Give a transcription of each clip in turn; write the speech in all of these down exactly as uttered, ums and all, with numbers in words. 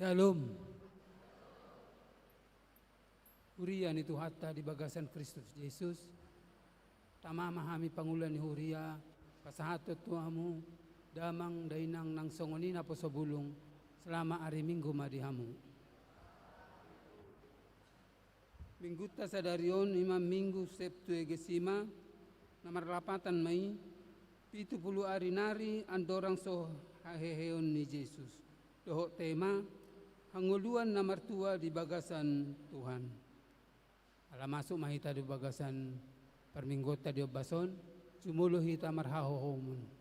Syalom. Huria ni Tuhanta di bagasan Kristus Jesus, tama ma hami pangula ni huria, pasahathon tu hamu, damang dainang nang songon i naposo bulung, selamat ari Minggu ma di hamu. Minggunta sadari on i ma Minggu Septuagesima, na marlapatan ma i, pitu pulu ari nari andorang so haheheon ni Jesus. Dohot tema, hangoluan na martua di bagasan Tuhan. Ala masuk ma hita di bagasan parmingguonta di ombas on, jumolo hita marhahohomon.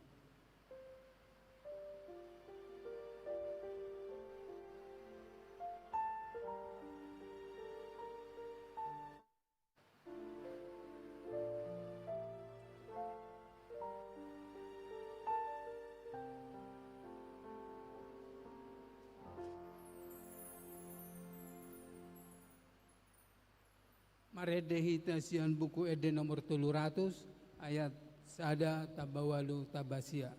Marende hita sian Buku Ende nomor tolu ratus, ayat sada tamba ualu tamba sia.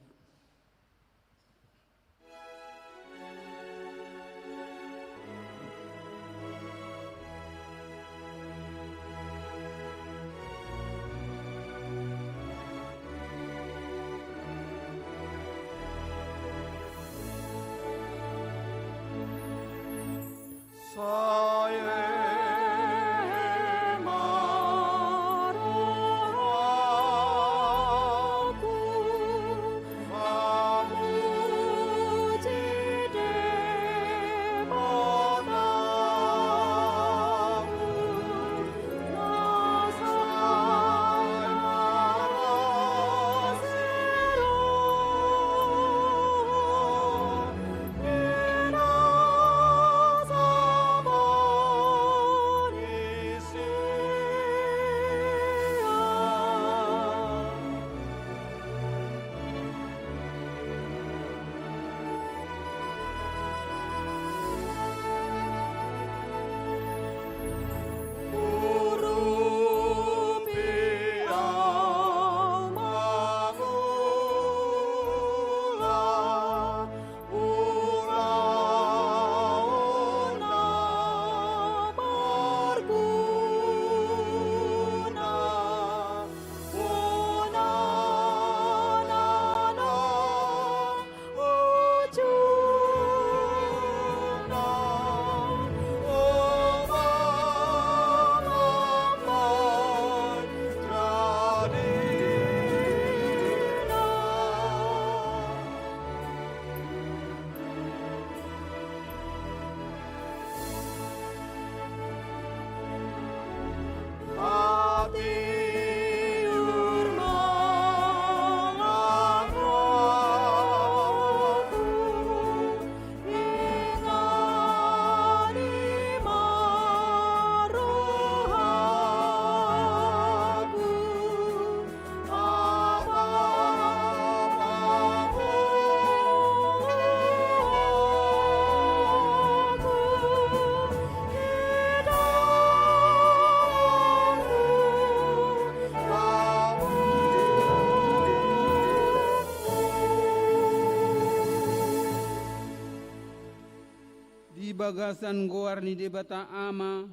Di bagasan goar ni Debata Ama,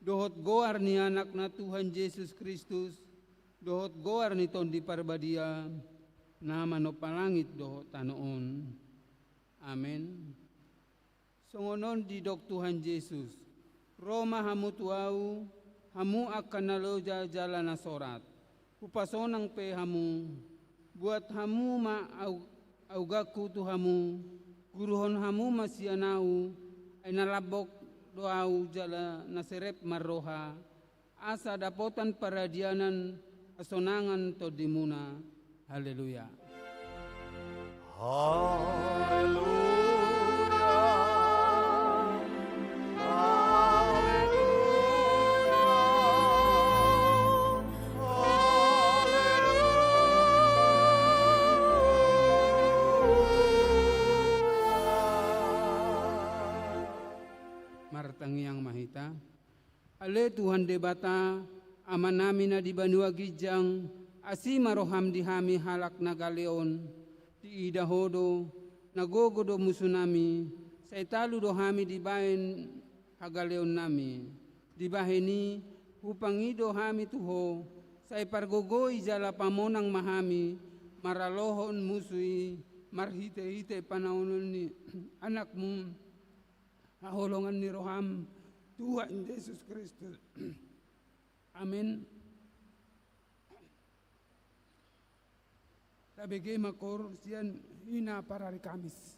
dohot goar ni Anakna Tuhan Jesus Kristus, dohot goar ni Tondi Parbadia, na manompa langit dohot tano on. Amen. Songon on didok Tuhan Jesus, ro ma hamu tu Ahu, hamu angka na loja jala na sorat. Hupasonang pe hamu, buat hamu ma au-, auganku tu hamu, guruhon hamu ma sian Ahu, ai na lambok do Ahu jala na serep marroha, asa dapotan paradianan hasonangan tondimuna. Haleluya. Haleluya. Haleluya. Haleluya. Martangiang ma hita. Ale Tuhan Debata, Amanami na di banua ginjang, asi ma roham di hami halak na gale on, diida Ho do, na gogo do musunami, Sai talu do hami dibahen hagaleonnami. Dibahen i, hupangido hami tu Ho, sai pargogoi jala pamonang ma hami maralohon musu i, marhitehite panaonon ni Anakmu, haholongan ni roham, Tuhan Jesus Kristus. Amen. Tabege ma koor sian hina parari Kamis.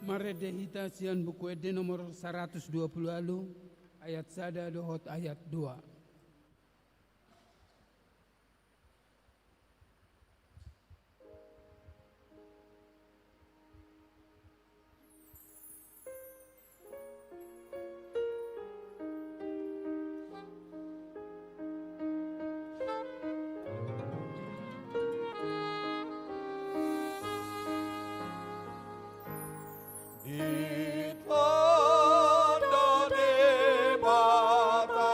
Marende hita sian Buku Ende nomor saratus dua pulu ualu, ayat sada dohot ayat dua. Ditanda Debata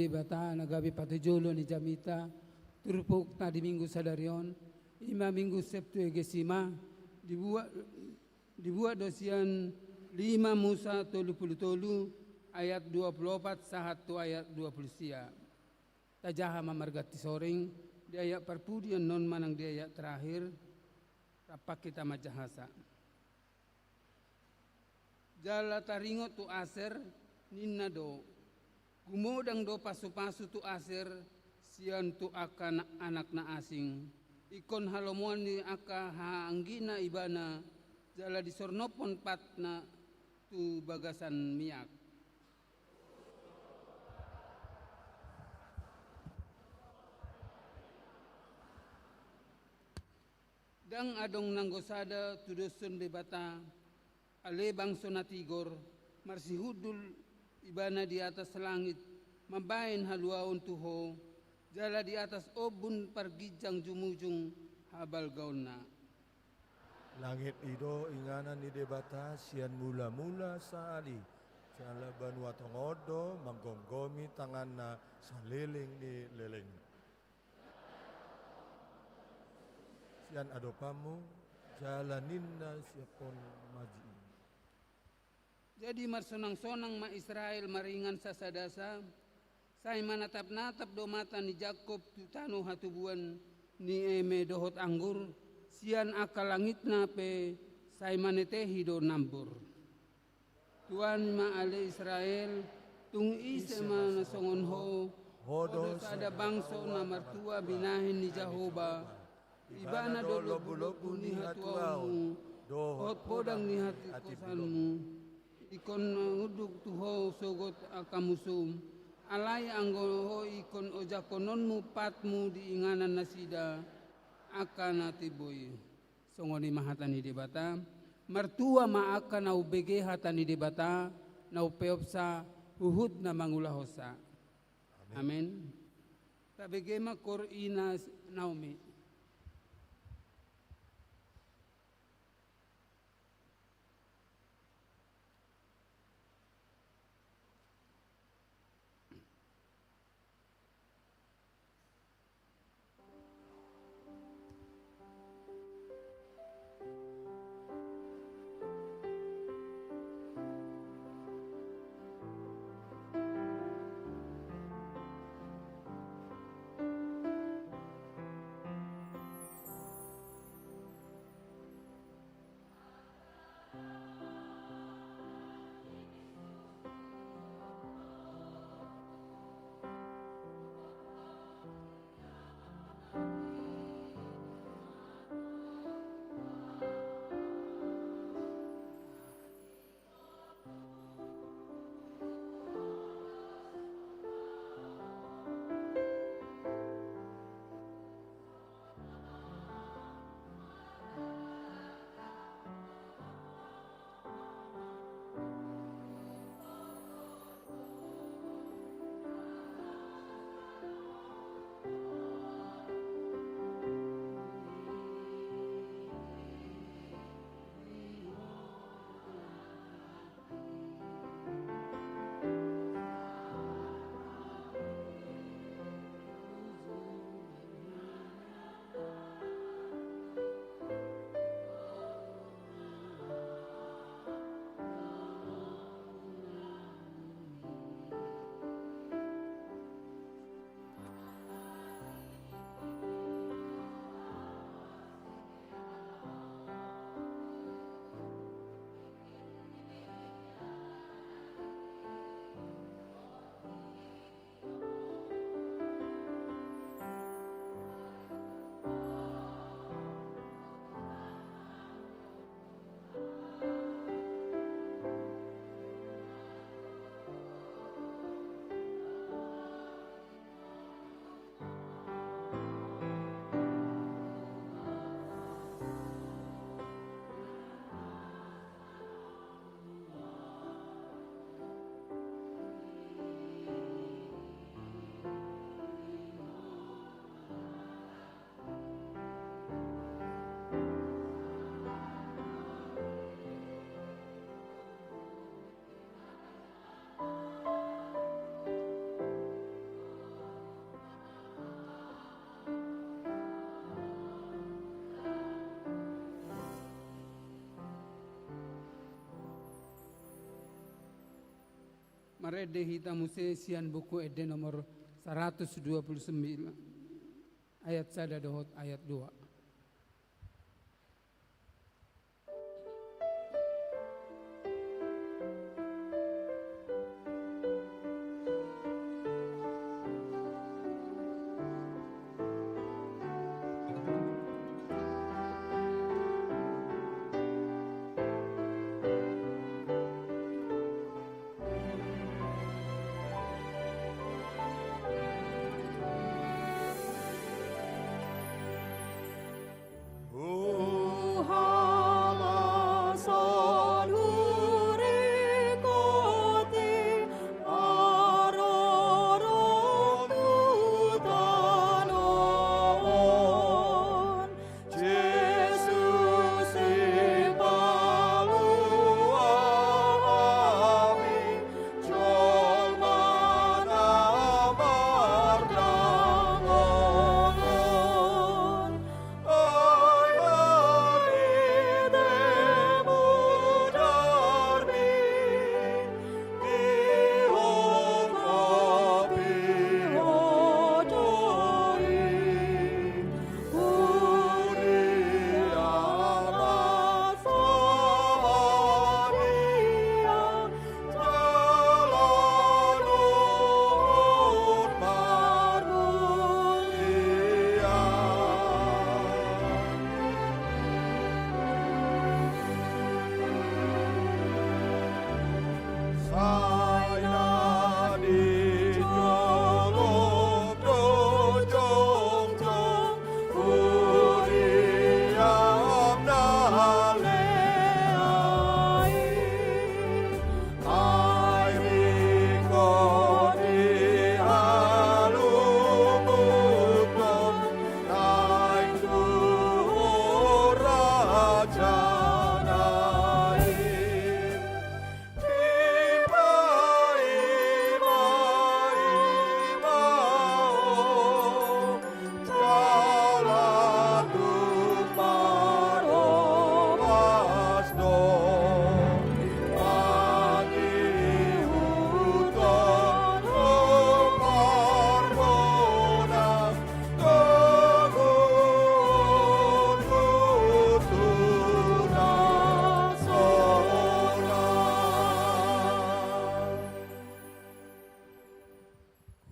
Debata na gabe patujolo ni jamita, turpukta di Minggu sadari on, ima Minggu Septuagesima, dibuat, dibuat do sian lima Musa tolu pulu tolu ayat dua pulu opat sahat tu ayat dua pulu sia. Tajaha ma marganti soring, di ayat parpudi annon manang di ayat terakhir, rap hita manjahasa. Jala taringot tu Aser, ninna do: Gumodang do pasupasu tu Aser, sian tu angka na-, anak na asing. Ingkon halomoan ni angka hahaanggina ibana, jala disornophon patna tu bagasan miak. Ndang adong nanggo sada tudoshon Debata, ale bangso na tigor, marsihundul ibana di atas langit, mambahen haluaon tu ho, jala di atas ombun parginjang jumujung habalgaonna. Langit i do inganan ni Debata sian mula-mula sahali, jala banua tonga on do manggomgomi tanganna saleleng ni lelengna. Sian adopanmu, jala ninna siaphon maji i. Jadi marsonang-sonang ma Israel maringan sasadasa, sai manatap-natap do mata ni Jakkob tu tano hatubuan ni eme dohot anggur, sian angka langitna pe sai manetehi do nambur. Tuani ma ale Israel, tung ise ma na songon ho, ho do sada bangso na martua binahen ni Jahowa, ibana do lombu-lombu ni hatuaonmu, dohot podang ni hatingkosanmu. Ingkon unduk tu ho sogot angka musum, alai anggo ho ingkon ojakkononmu patmu di inganan nasida angka na timbo i. Songon i ma hata ni Debata, martua ma angka na umbege hata ni Debata, na umpeopsa huhut na mangulahonsa. Amen. Amen. Tabege ma koor i na s-, Naomi. Marende hita muse sian Buku Ende nomor saratus dua pulu sembilan, ayat sada dohot ayat dua.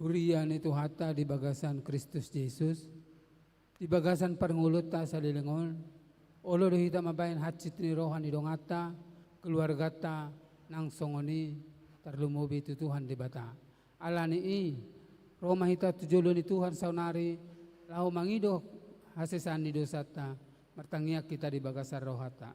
Huria ni Tuhanta di bagasan Kristus Jesus, di bagasan parngoluonta saleleng on, olo do hita mambahen hansit ni roha ni donganta, keluarganta, nang songon i tarlumobi tu Tuhan Debata. Ala ni i, ro ma hita tu jolo ni Tuhan saonari, laho mangido hasesaan ni dosanta, martangiang hita di bagasan rohanta.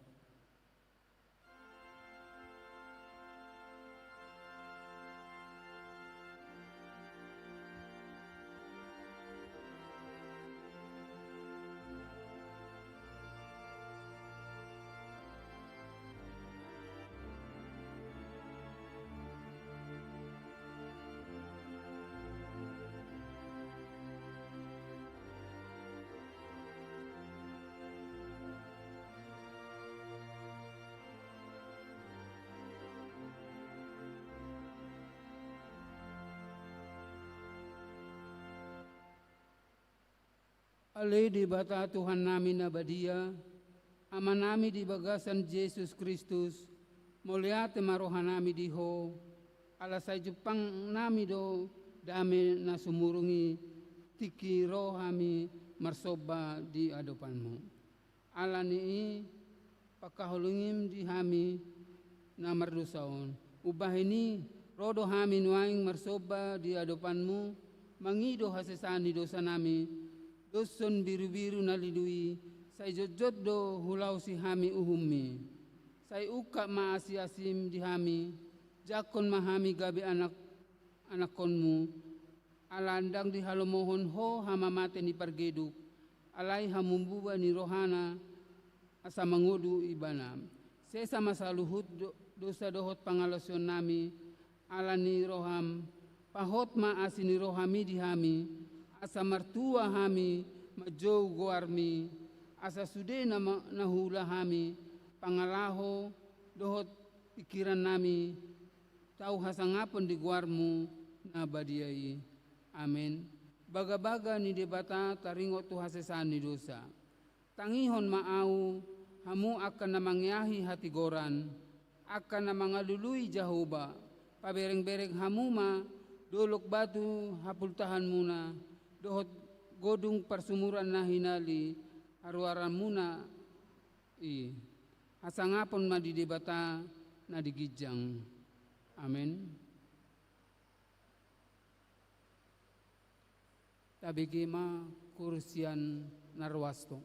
Ale Debata Tuhannami na badia, Amanami di bagasan Jesus Kristus, mauliate ma rohanami di Ho, ala sai jumpangnami do dame na sumurung i, tingki ro hami marsomba di adopanMu. Ala ni i, pangkaholongiM di hami na mardosa on. Umbahen i, ro do hami nuaeng marsomba di adopanMu, mangido hasesaan ni dosanami, doshon birubiru na lilu i, sai jotjot do hulaosi hami uhumMi. Sai ungkap ma asiasiM di hami, jangkon ma hami gabe anak, anakkonMu, ala ndang dihalomohon Ho hamamate ni pargeduk, alai hamububa ni rohana asa mangolu ibana. Sesa ma saluhut do-, dosa dohot pangalaosionnami, ala ni rohaM, pahot ma asi ni rohaMi di hami, asa martua hami manjou goarMi, asa sude na ma-, na huula hami, pangalaho dohot pingkirannami, tau hasangapon di goarmu na badia i. Amen. Bagabaga ni Debata taringot tu hasesaan ni dosa. Tangihon ma ahu, hamu angka na mangeahi hatigoran, angka na mangalului Jahowa, paberengbereng hamu ma dolok batu hapultahanmuna, dohot godung parsumuran na hinali haruaranmuna i. Hasangapon ma di Debata na di ginjang. Amen. Tabege ma kursian na ruas on.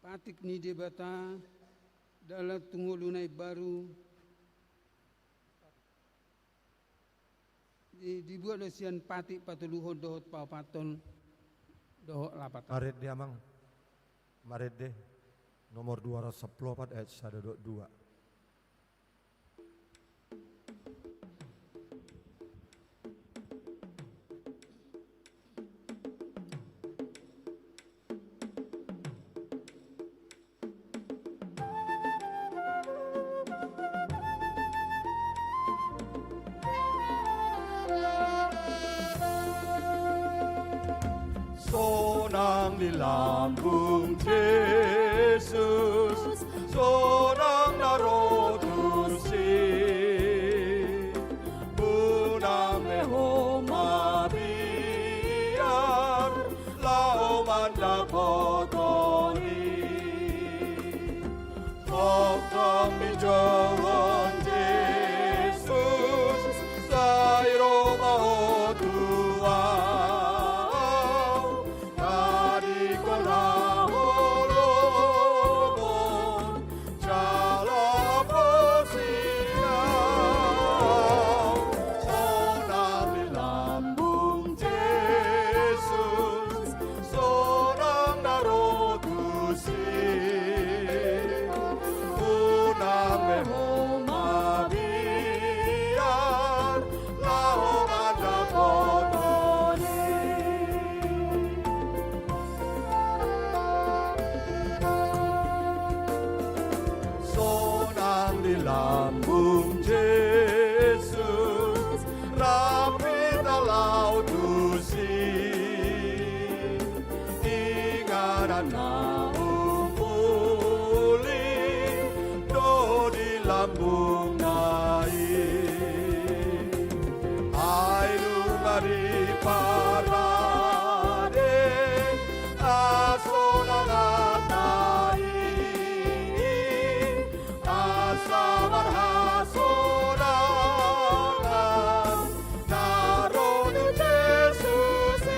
Patik ni Debata, dalan tu ngolu na imbaru, di, dibuat do sian patik patoluhon dohot paopathon dohot lapatan. Marende, Amang. Marende, nomor dua ratus sampulu opat, ayat sada dohot dua. Sonang di lambung Jesus, sonang na ro tusi. Unang be ho mabiar, laho mandapothon i. Tongtong dijouhon Jesus, sai ro ma ho tu ahu, tadingkon na holomon, jala amposi ahu. Sonang di lambung Jesus, sonang na ro tusi. Unang be ho mabiar, laho mandapothon i. Sonang di lambung Jesus, rap hita laho tusi. Inganan na umpuli do di lambungna i. Ai nunga diparade hasonanganna i, asa marhasonangan na ro tu Jesus i.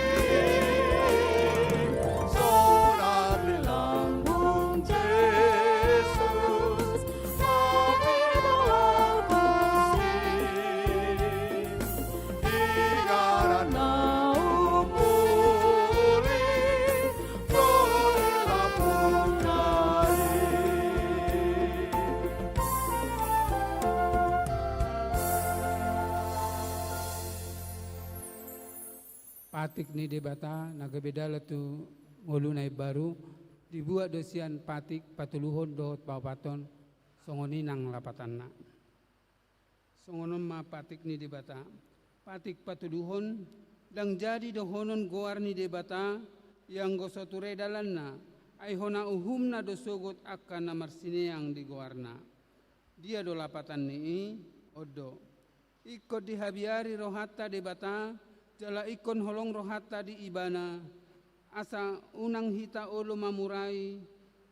Sonang di lambung Jesus, sonang di lambung Jesus, inganan na umpuli do di lambungna i. Patik ni Debata na gabe dalan tu ngolu na imbaru, dibuat do sian patik patoluhon dohot paopathon, songon i nang lapatanna. Songon on ma patik ni Debata. Patik patoluhon, ndang jadi dohonon goar ni Debata, ianggo so ture dalanna, ai hona uhumna do sogot angka na marsineang di goarna. Dia do lapatan ni i? On do. Ingkon dihabiari rohanta Debata, jala ingkon holong rohanta di Ibana, asa unang hita olo mamurai,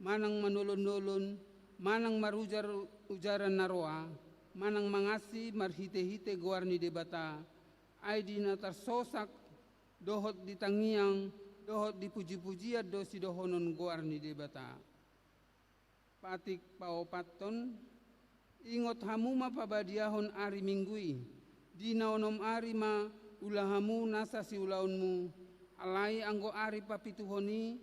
manang manolon-nolon, manang marujar ujaran na roa, manang mangansi marhite-hite goar ni Debata, ai di na tarsosak dohot di tangiang, dohot di puji-pujian do sidohonon goar ni Debata. Patik paopathon, ingot hamu ma pabadiahon ari Minggu i, di na onom ari ma ula hamu nasa siulaonmu, alai anggo ari papituhon i,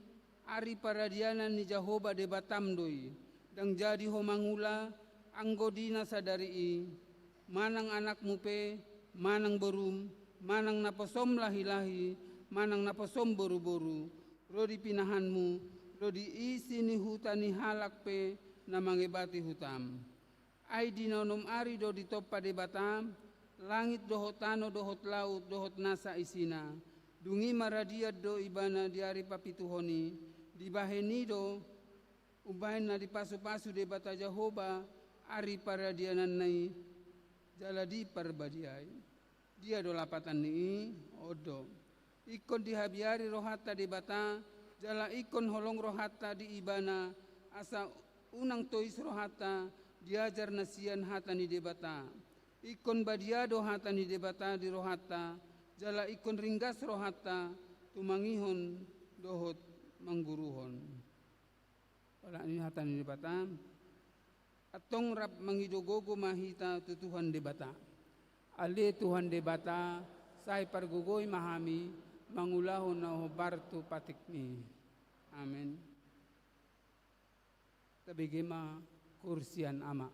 ari paradianan ni Jahowa Debatam do i, ndang jadi ho mangula, anggo di na sadari i, manang anakmu pe, manang borum, manang naposom lahi-lahi, manang naposom boru-boru, ro di pinahanmu, ro di isi ni huta ni halak pe na mangebati hutam. Ai di na onom ari do ditompa Debata langit dohot tano dohot laut dohot nasa isina. Dung i maradian do Ibana di ari papituhon i, dibahen i do umbahen na dipasu-pasu Debata Jahowa ari paradiananna i, jala diparbadiai. Dia do lapatan ni i? On do. Ingkon dihabiari rohanta Debata, jala ingkon holong rohanta di Ibana, asa unang tois rohanta diajar na sian hata ni Debata. Ingkon badia do hata ni Debata di rohanta, jala ingkon ringgas rohanta tumangihon dohot mangguruhon. Ala ni hata ni Debata, antong rap mangido gogo ma hita tu Tuhan Debata. Ale Tuhan Debata, sai pargogoi ma hami mangulahon na hombar tu patikmi. Amen. Tabege ma kursian ama.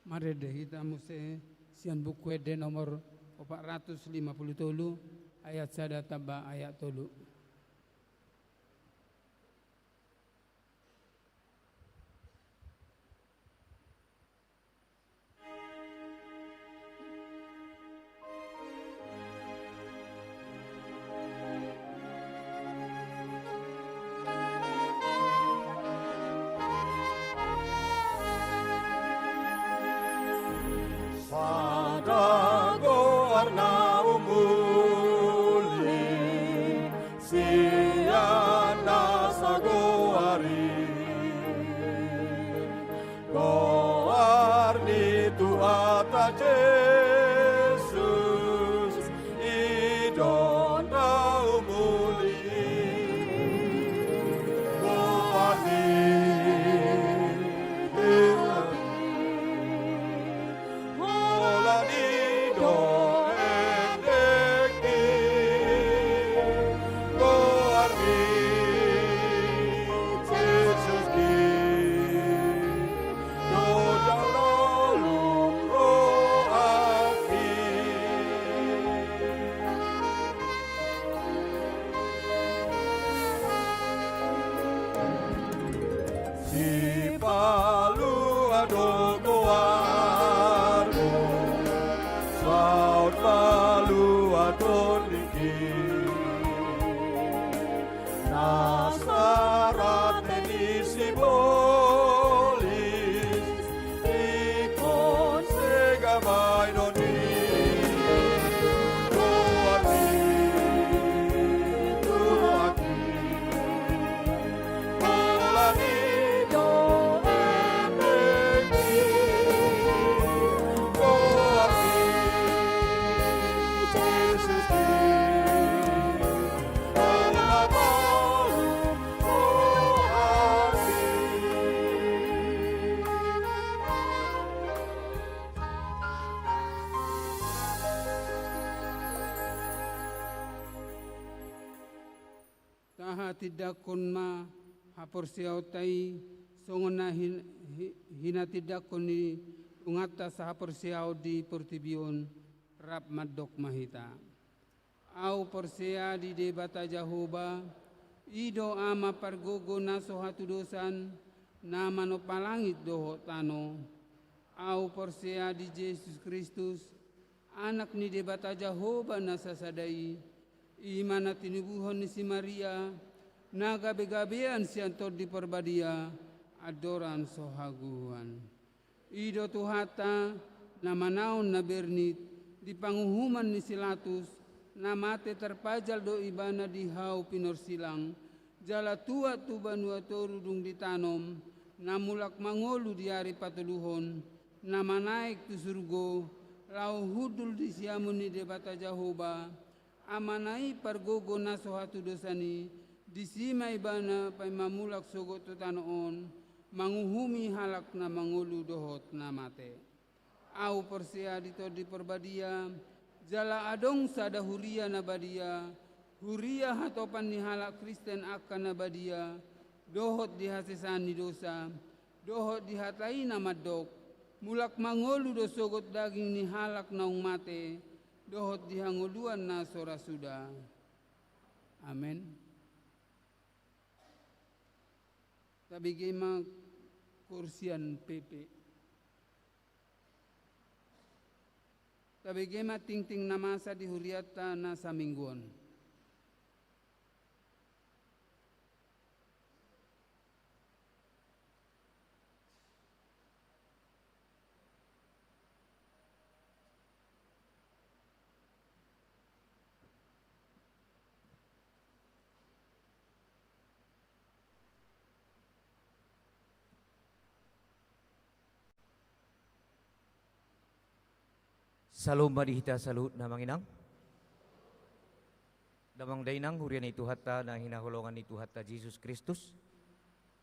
Marende hita muse sian Buku Ende nomor opat ratus lima puluh tolu, ayat sada tamba ayat tolu. Sada goar na umuli sian na sagoar i. do goarmu, saut paluathon nangkin. Nasa rate ni sibolis, ingkon sega baenon ni goarmi, Tuhanki. Holan i do endengki goarmi, Jesus i. Tahatindangkon ma haporseaonta i, songon na hin-, hi-, hinatindangkon ni dunganta sahaporseaon di portibi on, rap mandok ma hita. Ahu porsea di Debata Jahowa, i do Ama pargogo na so hatudosan, na manompa langit dohot tano. Ahu porsea di Jesus Kristus, Anak ni Debata Jahowa na sasada i, i ma na tinubuhon ni si Maria, na gabegabean sian Tondi Parbadia, andoran so hagogoan. I do Tuhanta, na manaon na bernit, di panguhuman ni si Latus, na mate tarpajal do ibana di hau pinorsilang, jala tuat tu banua toru dung ditanom, na mulak mangolu di ari patoluhon, na manaek tu surgo, laho hundul di siamun ni Debata Jahowa, Amana i pargogo na so hatudosan i, disi ma ibana paima mulak sogot tu tano on, manguhumi halak na mangolu dohot na mate. Ahu porsea di Tondi Parbadia, jala adong sada huria na badia, huria hatopan ni halak Kristen angka na badia, dohot di hasesaan ni dosa, dohot di hata i na mandok, mulak mangolu do sogot daging ni halak naung mate, dohot di hangoluan na so ra suda. Amen. Tabege ma koor sian P P. Tabege ma tingting na masa di hurianta na saminggu on. Salom ma di hita saluhutna, amang inang. Damang dainang, huria ni Tuhanta na hinaholongan ni Tuhanta Jesus Kristus.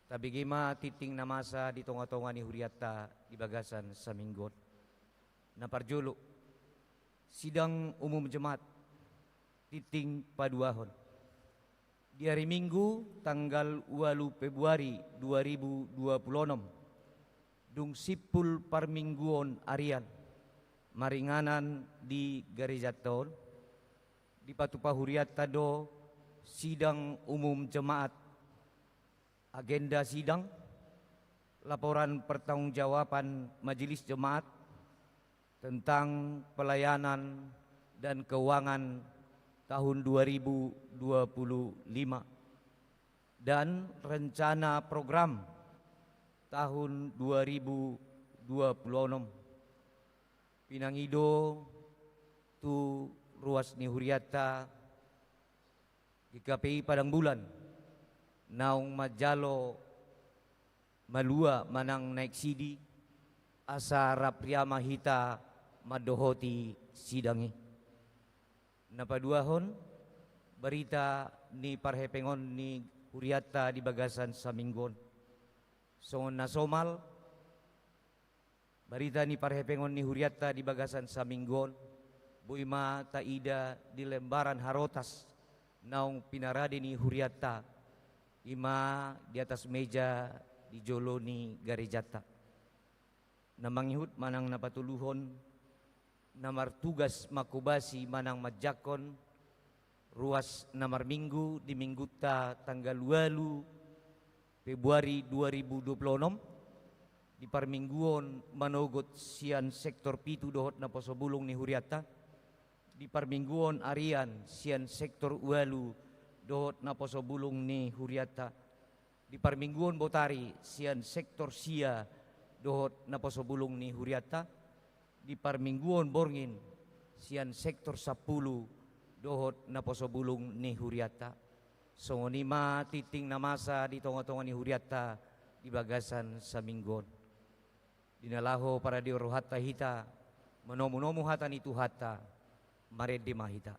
Tabege ma tingting na masa di tongatonga ni hurianta di bagasan saminggu on. Na parjolo, sidang umum jemaat, tingting paduahon. Di ari Minggu tanggal ualu Februari dua ribu dua puluh onom, dung simpul parmingguon arian maringanan di garejanta on, dipatupa hurianta do sidang umum jemaat. Agenda sidang, laporan pertanggungjawaban Majelis Jemaat tentang pelayanan dan keuangan tahun dua ribu dua puluh lima, dan rencana program tahun dua ribu dua puluh enam. Pinangido tu ruas ni hurianta, G K P I Padang Bulan, naung manjalo malua manang naek sidi, asa rap ria ma hita mandohoti sidang i. Na paduahon, barita ni parhepengon ni hurianta di bagasan saminggu on. Songon na somal, barita ni parhepengon ni hurianta di bagasan saminggu on, boi ma taida di lembaran harotas naung pinarade ni hurianta, i ma di atas meja di jolo ni garejanta. Na mangihut manang na patoluhon, na martugas manghobasi manang manjangkon ruas na marminggu di Minggunta tanggal ualu Februari dua ribu dua puluh enam, Di parmingguon manogot sian sektor pitu dohot naposo bulung ni hurianta. Di parmingguon arian sian sektor ualu dohot naposo bulung ni hurianta. Di parmingguon botari sian sektor sia dohot naposo bulung ni hurianta. Di parmingguon borngin sian sektor sampulu dohot naposo bulung ni hurianta. Songon i ma tingting na masa di tonga-tonga ni hurianta di bagasan saminggu on. Di na laho parade rohanta hita manomu-nomu hata ni Tuhanta, marende ma hita.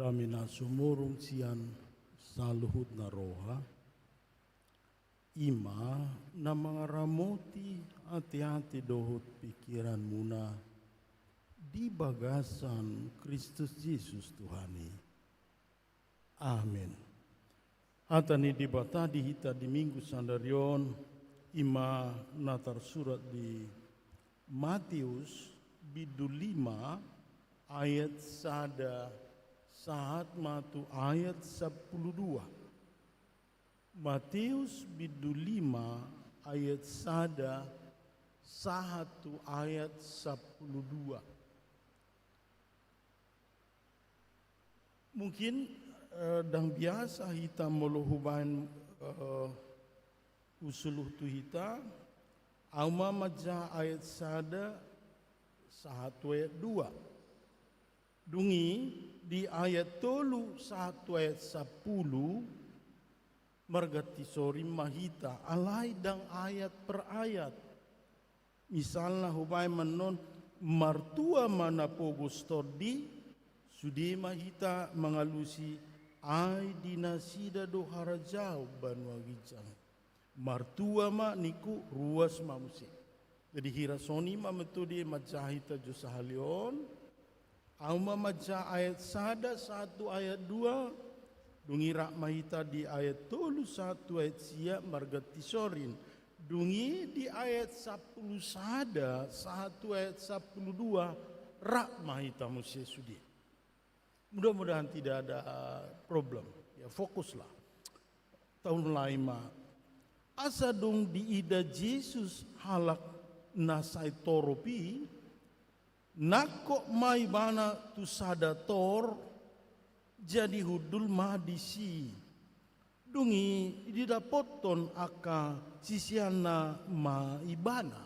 Dame na sumurung sian saluhutna roha, i ma na mangaramoti ateate dohot pingkiranmuna di bagasan Kristus Jesus Tuhan i. Amen. Hata ni Debata di hita di Minggu sadari on, i ma na tarsurat di Mateus bindu lima ayat sada sahat ma tu ayat sampulu dua. Mateus bindu lima ayat sada sahat tu ayat sampulu dua. Mungkin, eh, ndang biasa hita molo hubaen, eh, husuluh tu hita, au ma manjaha ayat sada sahat tu ayat dua. Dung i di ayat tolu sahat tu ayat sampulu, marganti sorin ma hita, alai ndang ayat per ayat. Misalna hubaen annon, martua ma na pogos tondi, sude ma hita mangalusi Ai di nasida do harajaon banua ginjang i. Martua ma ningku, ruas ma muse. Jadi hira songon i ma metode manjaha hita jo sahali on. Ahu ma manjaha ayat sada sahat tu ayat dua. Dung i rap ma hita di ayat tolu sahat tu ayat sia marganti sorin. Dung i di ayat sampulu sada sahat tu ayat sampulu dua rap ma hita muse sude. Mudah-mudahan tidak ada problem. Ya, fokuslah. Taulahon ma. Asa dung diida Jesus halak na sai torop i, nangkok ma ibana tu sada tor, jadi hundul ma disi. Dung i didapothon angka siseanna ma ibana.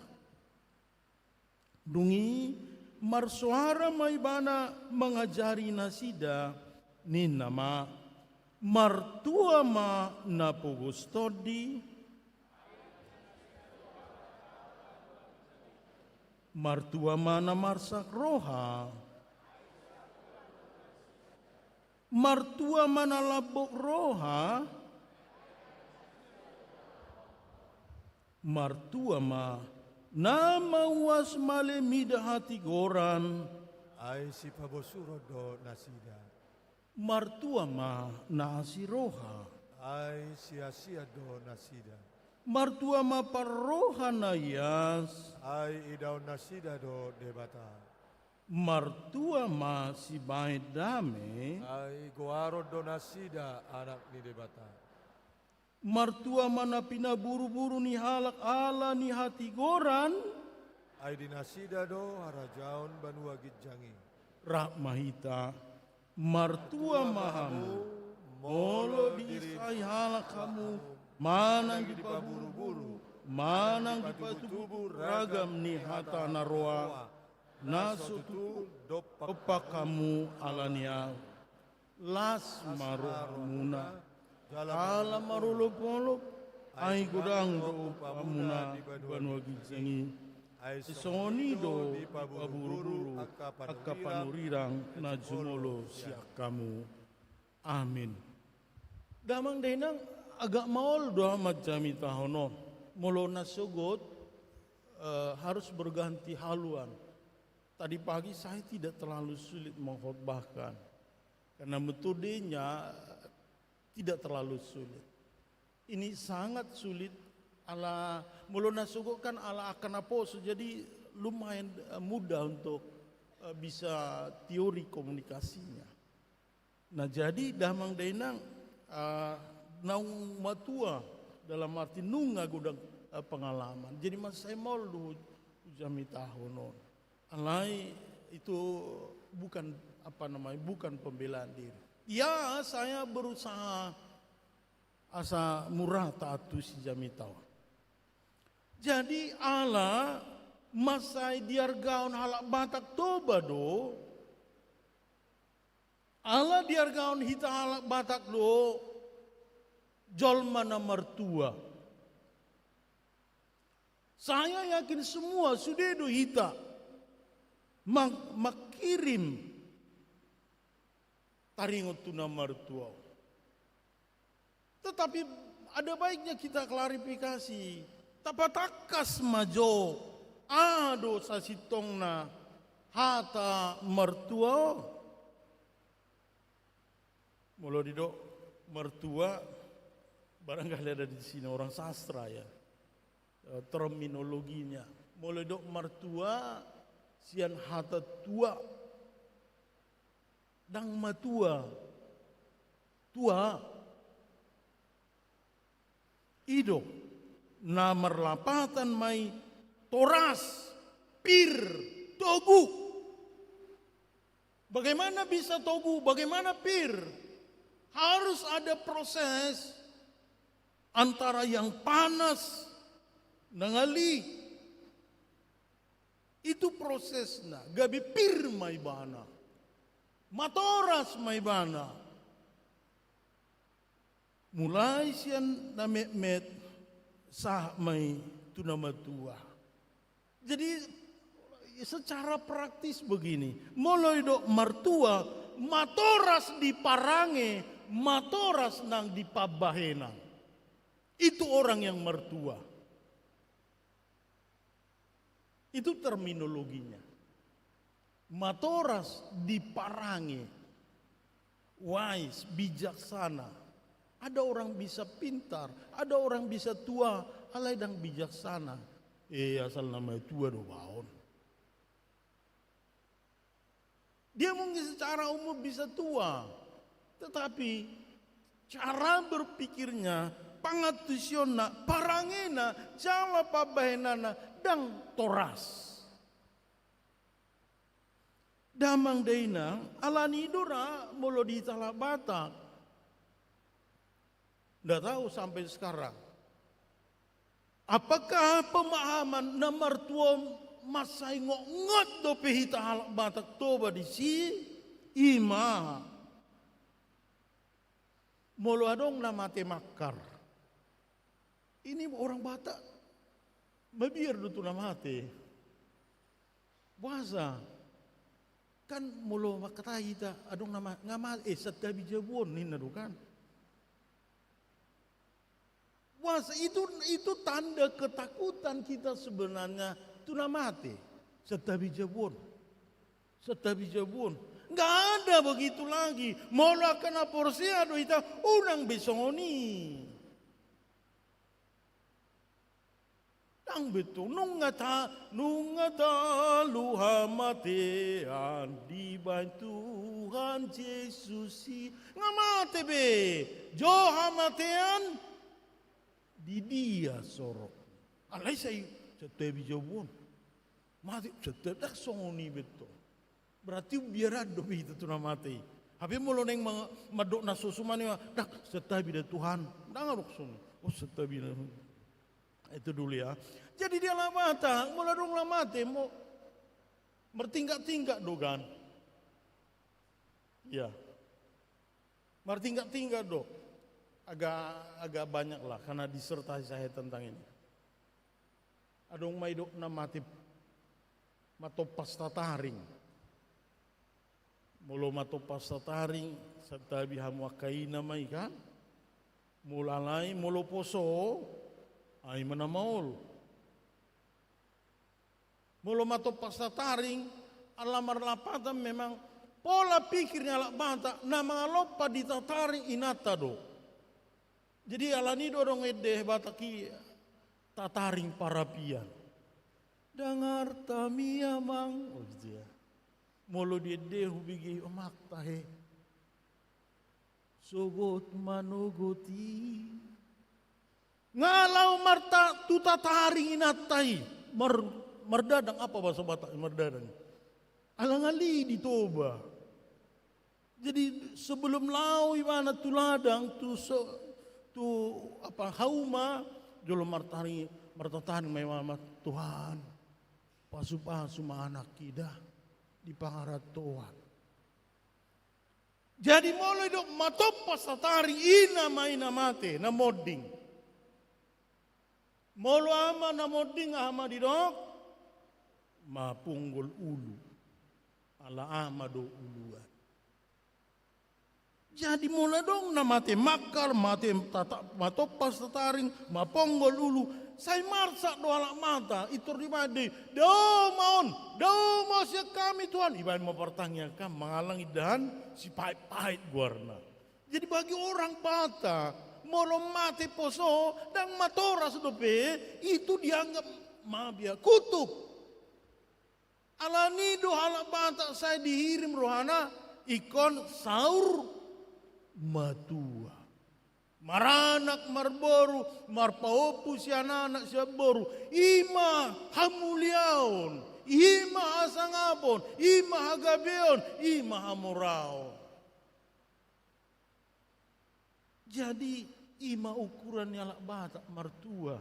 Dung i marsoara ma ibana mangajari nasida, ninna ma: Martua ma na pogos tondi, martua ma na marsak roha, martua ma na lambok roha, martua ma na mauas male mida hatigoran. Ai sipabosuron do nasida. Martua ma na asi roha. Ai siasian do nasida. Martua ma parroha na ias. Ai idaon nasida do Debata. Martua ma sibahen dame. Ai goaron do nasida anak ni Debata. Martua ma na pinaburu-buru ni halak ala ni hatigoran. Ai di nasida do harajaon banua ginjang i. Rap ma hita. Martua ma hamu, molo diisai halak hamu, manang dipaburu-buru, manang dipatubu ragam ni hata na roa, na so tutu dompak hamu ala ni ahu. Las ma rohamuna, jala marolop-olop, ai godang do umpamuna di banua ginjang i. Ai songon i do dipaburu-buru angka panurirang na jumolo sian hamu. Amin. Damang dainang, agak maol do ahu manjamitahon on. Molo na sogot, eh, harus berganti haluan. Tadi pagi saya tidak terlalu sulit mengkhotbahkan. Karena metodenya tidak terlalu sulit. Ini sangat sulit ala, molo na sogot kan ala angka naposo, jadi lumayan, eh, mudah untuk, eh, bisa teori komunikasinya. Nah, jadi damang dainang, eh, naung matua dalam arti nunga godang, eh, pengalaman. Jadi mansai maol do hujamitahon on. Alai itu bukan, apa namanya, bukan pembelaan diri. Ya, saya berusaha asa murah taat tu si jamita on. Jadi ala mansai diargaon halak Batak Toba do, ala diargaon hita halak Batak do jolma na martua. Saya yakin semua sude do hita mang-, mangkirim taringot tu na martua on. Tetapi ada baiknya kita klarifikasi. Tapatangkas ma jo aha do sasintongna hata martua on. Molo didok martua, barangkali ada di sini orang sastra ya, eh, terminologinya. Molo didok martua, sian hata tua, ndang matua, tua. I do na marlapatan ma i toras, pir, togu. Bagaimana bisa togu? Bagaimana pir? Harus ada proses antara yang panas, na ngali. Itu prosesna, gabe pir ma ibana. Matoras ma ibana. Mulai sian na metmet, sahat ma i tu na matua. Jadi, secara praktis begini, molo didok martua, matoras di parange, matoras nang di pambahenan. Itu orang yang mertua. Itu terminologinya. Matoras di parange. Wise, bijaksana. Ada orang bisa pintar, ada orang bisa tua, alai ndang bijaksana. Eh, asal nama tua do baon. Dia mungkin secara umur bisa tua, tetapi cara berpikirnya, pangantusionna, parangena, jala pambahenanna ndang toras. Damang dainang, alani i do ra molo di halak Batak. Nda tahu sampai sekarang. Apakah pemahaman na martua on mansai ngot-ngot dope hita halak Batak Toba disi? Ima. Molo adong na mate mangkar. Ini orang Batak mabiar do tu na mate. Boasa? Kan molo mangkatai hita, adong na ma-, nga ma-, eh, santabi jabu on ninna do kan. Boasa itu, itu tanda ketakutan kita sebenarnya tu na mate. Santabi jabu on. Santabi jabu on. Nggak ada begitu lagi. Molo angka na porsea do hita, unang be songon i. Ndang be tong, nunga ta-, nunga talu hamatean dibahen Tuhan Jesus i. Nga mate be, jo hamatean, di dia sorok. Alai sai santabi jabu on. Mate, santabi, ndang songon i be tong. Berarti umbiaran dope hita tu na mate i. Hape molo naeng ma-, mandok na so suman i ma, ndang, santabi da Tuhan. Ndang adong songon i. Oh, santabi na. Itu dulu ya. Jadi di halak Batak, molo adong na mate, mo-, martingkat-tingkat do kan. Ya. Martingkat-tingkat do. Agak, agak banyak lah, karena disertasi saya tentang ini. Adong ma didok na mate matompas tataring. Molo matompas tataring, santabi hamu angka ina ma i kan. Molo alai, molo poso, ai ma na maol. Molo matompas tataring, ala marlapatan memang pola pikir ni halak Batak, na mangalompa di tataring inanta do. Jadi alani do adong ende Batak i, tataring parapian. Ndang arta mi amang. Oh, gitu ya. Molo di ende hubege amanta he. Sogot manogot i. Nga laho marta-, tu tataring inanta i. Mar-, mardadang, apa bahasa Batak mardadang? Alang ali di Toba. Jadi, sebelum laho ibana tu ladang, tu so-, tu, apa, hauma, jolo martari-, martataring ma ibana, Tuhan, pasu-pasu ma anakki da di pangarantoan. Jadi, molo didok matompas tataring, ina ma i na mate, na monding. Molo aha ma na monding, aha ma didok? Maponggol ulu. Ala aha ma do uluan. Jadi molo adong na mate mangkar, mate tata-, matompas tataring, maponggol ulu, sai marsak do halak Batak, intor dibahen do i, dao ma on, dao ma on sian hami Tuhan, ibahen ma partangiang kan, mangallang indahan, Sipahet-pahet goarna. Jadi bagi orang Batak, molo mate poso, ndang matoras dope, itu dianggap mabiar, kutuk. Alani do halak Batak sai dihirim rohana ingkon saur matua. Maranak marboru, marpahompu sian anak sian boru, i ma hamuliaon, i ma hasangapon, i ma hagabeon, i ma hamoraon. Jadi, i ma ukuran ni halak Batak martua.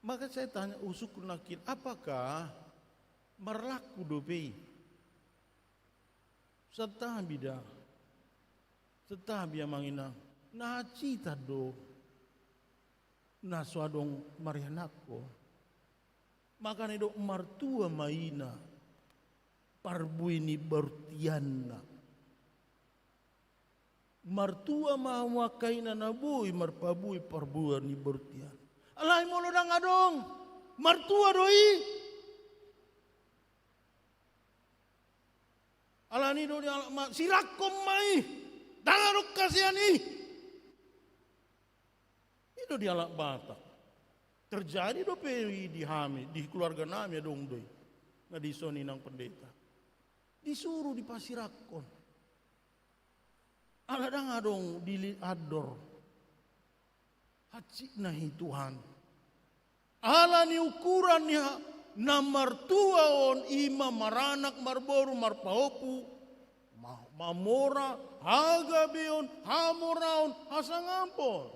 Maka saya tanya, husungkun nangkin, apakah marlaku dope i? Santabi da. Santabi amang inang. Na hacitan do. Na so adong marianakhon. Makana didok martua ma ina. parbue ni bortianna. Martua ma hamu angka ina na boi marpabue parbue ni bortian. Alai molo ndang adong, martua do i. Alani do dialap ma, sirangkon ma i, ndang adong hasean i. I do dialap Batak. Terjadi dope i di hami, di keluarga nami adong do i. Na dison inang pendeta. Disuru dipasirangkon. Ala ndang adong dili andor. Hansit na i Tuhan. Alani ukuran ni ha-, na martua on i ma maranak marboru marpahompu. Ma-, mamora, hagabeon, hamoraon, hasangapon.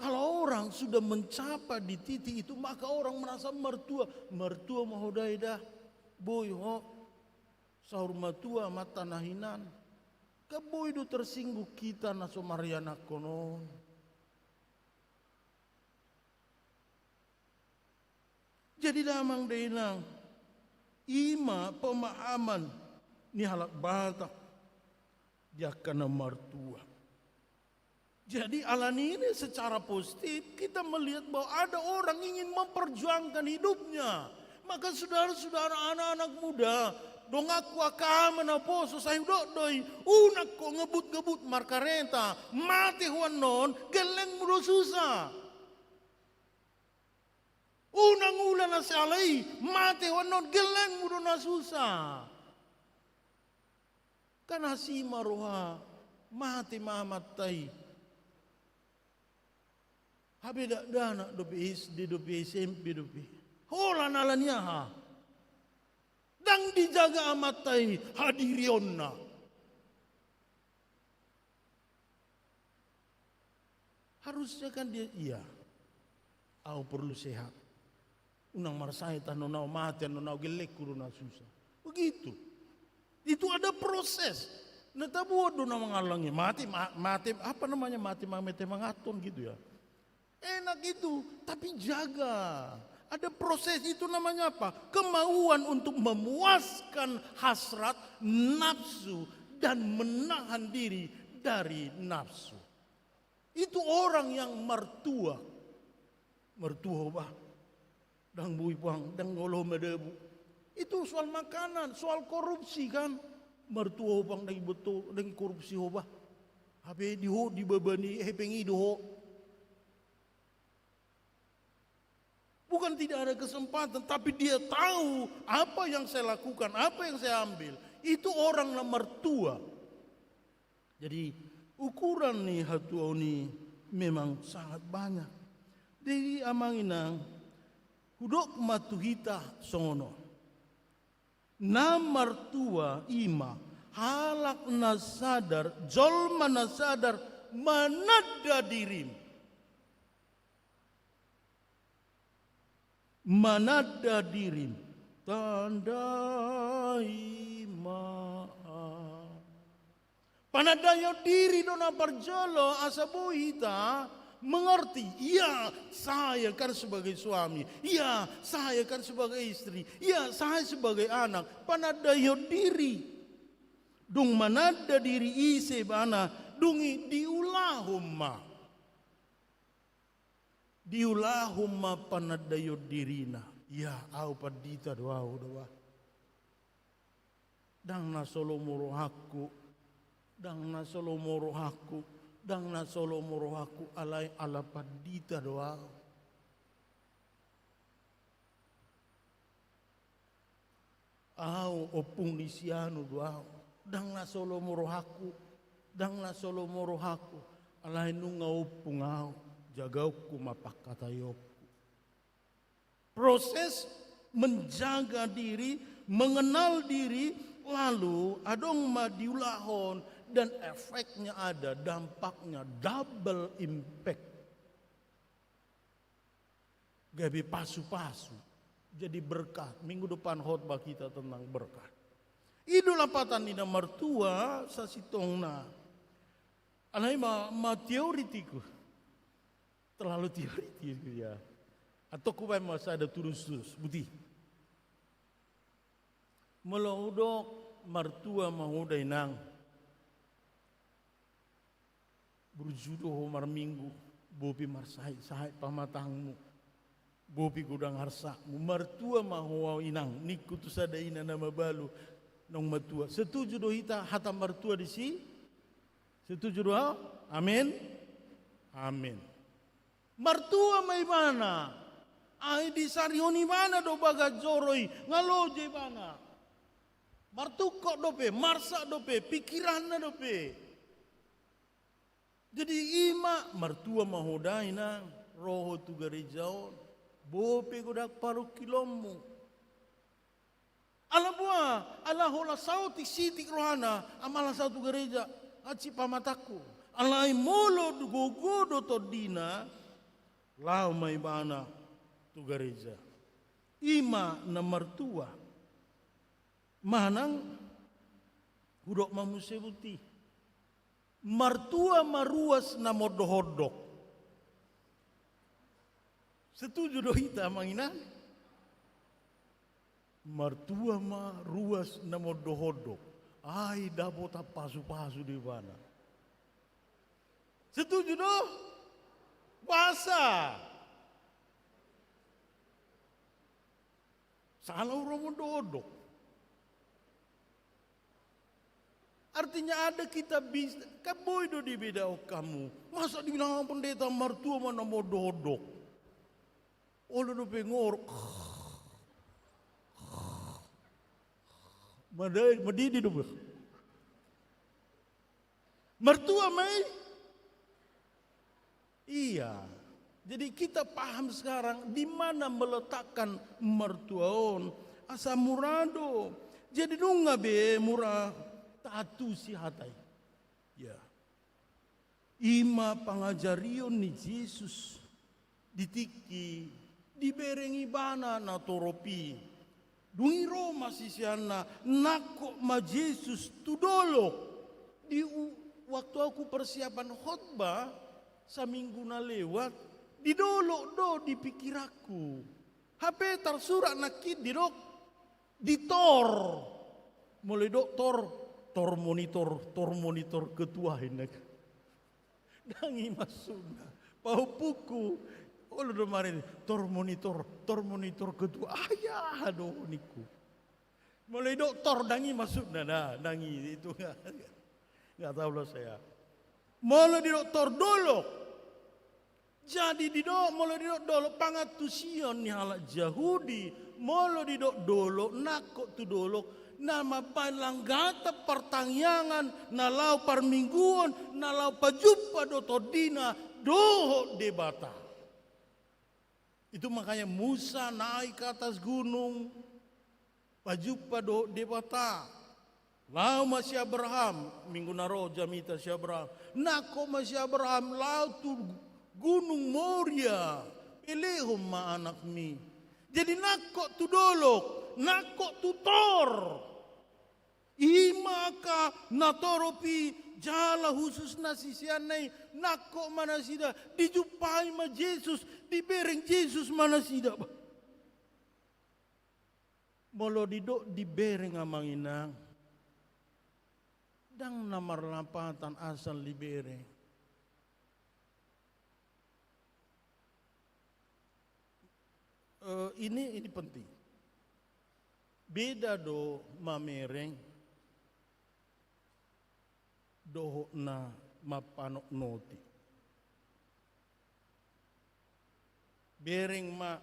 Kalau orang sudah mencapai di titik itu, maka orang merasa mertua. Mertua ma ho da i da. Boi ho. Saur matua amanta na hinan. Kan boi do tersinggung hita na so marianakhon on. Jadi damang dainang, i ma pemahaman ni halak Batak di angka na martua. Jadi alani ini secara positif kita melihat bahwa ada orang ingin memperjuangkan hidupnya. Maka saudara-saudara, anak-anak muda, donganku angka ama naposo, sai hudok do i, unang ho ngebut-ngebut markareta, mate ho annon, gellengmu do susa. Unang ula na siala i, mate ho annon, gellengmu do na susa. Kan asi ma roha, mate ma amanta i. Hape dakdanak dope, S D dope, S M P dope. Holan alani aha? Ndang dijaga amanta i hadirionna. Harusnya kan dia, iya, au perlu sehat. Unang marsae ta annon au, mate annon au, gellengku do na susa. Begitu. Itu ada proses. Na tabo do na mangallangi mate, ma-, mate, apa namanya, mate ma-, mate manganthon gitu ya. Enak itu, tapi jaga. Ada proses, itu namanya apa? Kemauan untuk memuaskan hasrat nafsu dan menahan diri dari nafsu. Itu orang yang mertua. Mertua ho bah. Ndang boi puang, ndang olo madabu. Itu soal makanan, soal korupsi kan. Mertua ho puang, ndang iboto, ndang korupsi ho bah. Hape di ho, di baba ni hepeng i do ho. Bukan tidak ada kesempatan, tapi dia tahu apa yang saya lakukan, apa yang saya ambil. Itu orang na mertua. Jadi, ukuran ni hatuaon i memang sangat banyak. Jadi, amang inang, hudok ma tu hita songon on. Na martua i ma halak na sadar, jolma na sadar mananda dirim. Mananda dirim, tandai ma. Panandaion diri do na parjolo asa boi hita mengerti, iya, saya kan sebagai suami, iya, saya kan sebagai istri, iya, saya sebagai anak. Panandaion diri. Dung mananda diri ise ibana, dung i diulahon ma. Diulahon ma panandaion dirina. Ia, au pandita do au, da bah. Ndang na so lomo rohangku, ndang na so lomo rohangku, ndang na so lomo rohangku, alai ala pandita do au. Au ompung ni si anu do au, ndang na so lomo rohangku, ndang na so lomo rohangku, alai nunga ompung au, jagaonku ma pangkataionku. Proses menjaga diri, mengenal diri, lalu adong ma diulahon, dan efeknya ada, dampaknya double impact. Gabe pasu-pasu, jadi berkat. Minggu depan khotbah kita tentang berkat. I do lapatan ni na martua sasintongna. Alai ma, ma teori tiku. Terlalu teori tiku ya. Atau kubaen ma sada tudos-tudos, buti. Molo hudok martua ma ho da inang, burju do ho marminggu, bope marsahit-sahit pamatangmu, bope godang arsakmu, martua ma ho inang, ningku tu sada ina na mabalu naung matua. Setuju do hita hata martua disi? Setuju do ho? Amin. Amin. Martua ma ibana. Ai disarihon ibana do bagas joro i, nga loja ibana. Martungkot dope, marsak dope, pikiranna dope. Jadi i ma, martua ma ho da inang, ro ho tu gareja on, bope godang parungkilonmu. Ala boha, ala holan saotik sitik rohana, amala saut tu gareja, hansit pamatangku. Alai molo gogo do tondina, laho ma ibana tu gareja. I ma na martua. Manang, hudok ma muse buti. Martua ma ruas na mondok-ondok. Setuju do hita amang inang? Martua ma ruas na mondok-ondok. Ai dapotan pasu-pasu do ibana. Setuju do? Boasa? Sala ro mondok-ondok. Artinya ada kita bisa, kan boi do dibedaon hamu. Masa dibilang pendeta martua ma na mondok-ondok. Olo dope ngorok. Madai, madidi dope. Martua ma i. Iya. Jadi kita paham sekarang di mana meletakkan martua on. Asa mura do. Jadi nunga be mura taantusi hata i. Ya. I ma pangajarion ni Jesus di tingki dibereng ibana na torop i. Dung i ro ma siseanna, nangkok ma Jesus tu dolok. Di u-, waktu au persiapan khotbah saminggu na lewat, di dolok do di pikiranku. Hape tarsurat nangkin didok di tor. Molo didok tor, tor monitor, tor monitor ketua inna. Ndang i maksudna. Pahompungku, olo do marende, tor monitor, tor monitor ketua. Ai aha do ningku. Molo didok tor ndang i maksudna, nah, ndang i, itu nggak, nggak tahu lah saya. Molo didok tor dolok. Jadi didok, molo didok dolok, pangantusion ni halak Jahudi, molo didok dolok, nangkok tu dolok, na mambaen langgatan partangiangan, na laho parmingguon, na laho pajumpa do tondina dohot Debata. Itu makanya Musa naik ke atas gunung, pajumpa dohot Debata. Laho ma si Abraham, minggu na ro jamita si Abraham. Nangkok ma si Abraham, laho tu Gunung Moria, pelehon ma anakmi. Jadi nangkok tu dolok, nangkok tu tor. I ma angka na torop i jala hususna siseanna i, nangkok ma nasida, dijumpai ma Jesus, dibereng Jesus ma nasida. Molo didok dibereng amang inang, ndang na marlapatan asal dibereng. Eh, ini, ini penting. Beda do mamereng dohot na mampanotnoti. Bereng ma,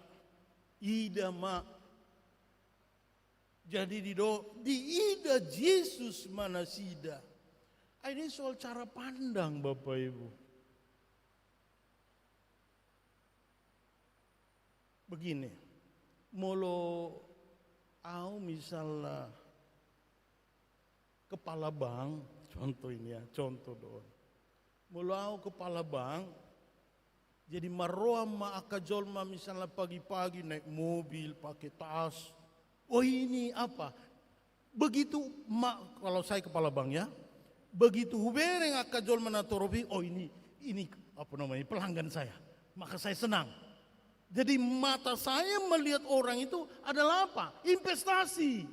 ida ma. Jadi didok, diida Jesus ma nasida. Ai ini soal cara pandang, Bapak Ibu. Begini, molo au misalna kepala bank, contoh ini ya, contoh do on. Molo au kepala bank, jadi marroan ma angka jolma misalna pagi-pagi naik mobil, pakai tas. Oh, ini apa? Begitu ma-, kalau saya kepala bank ya, begitu hubereng angka jolma na torop i, oh ini, ini apa namanya, pelanggan saya. Maka saya senang. Jadi mata saya melihat orang itu adalah apa? Investasi.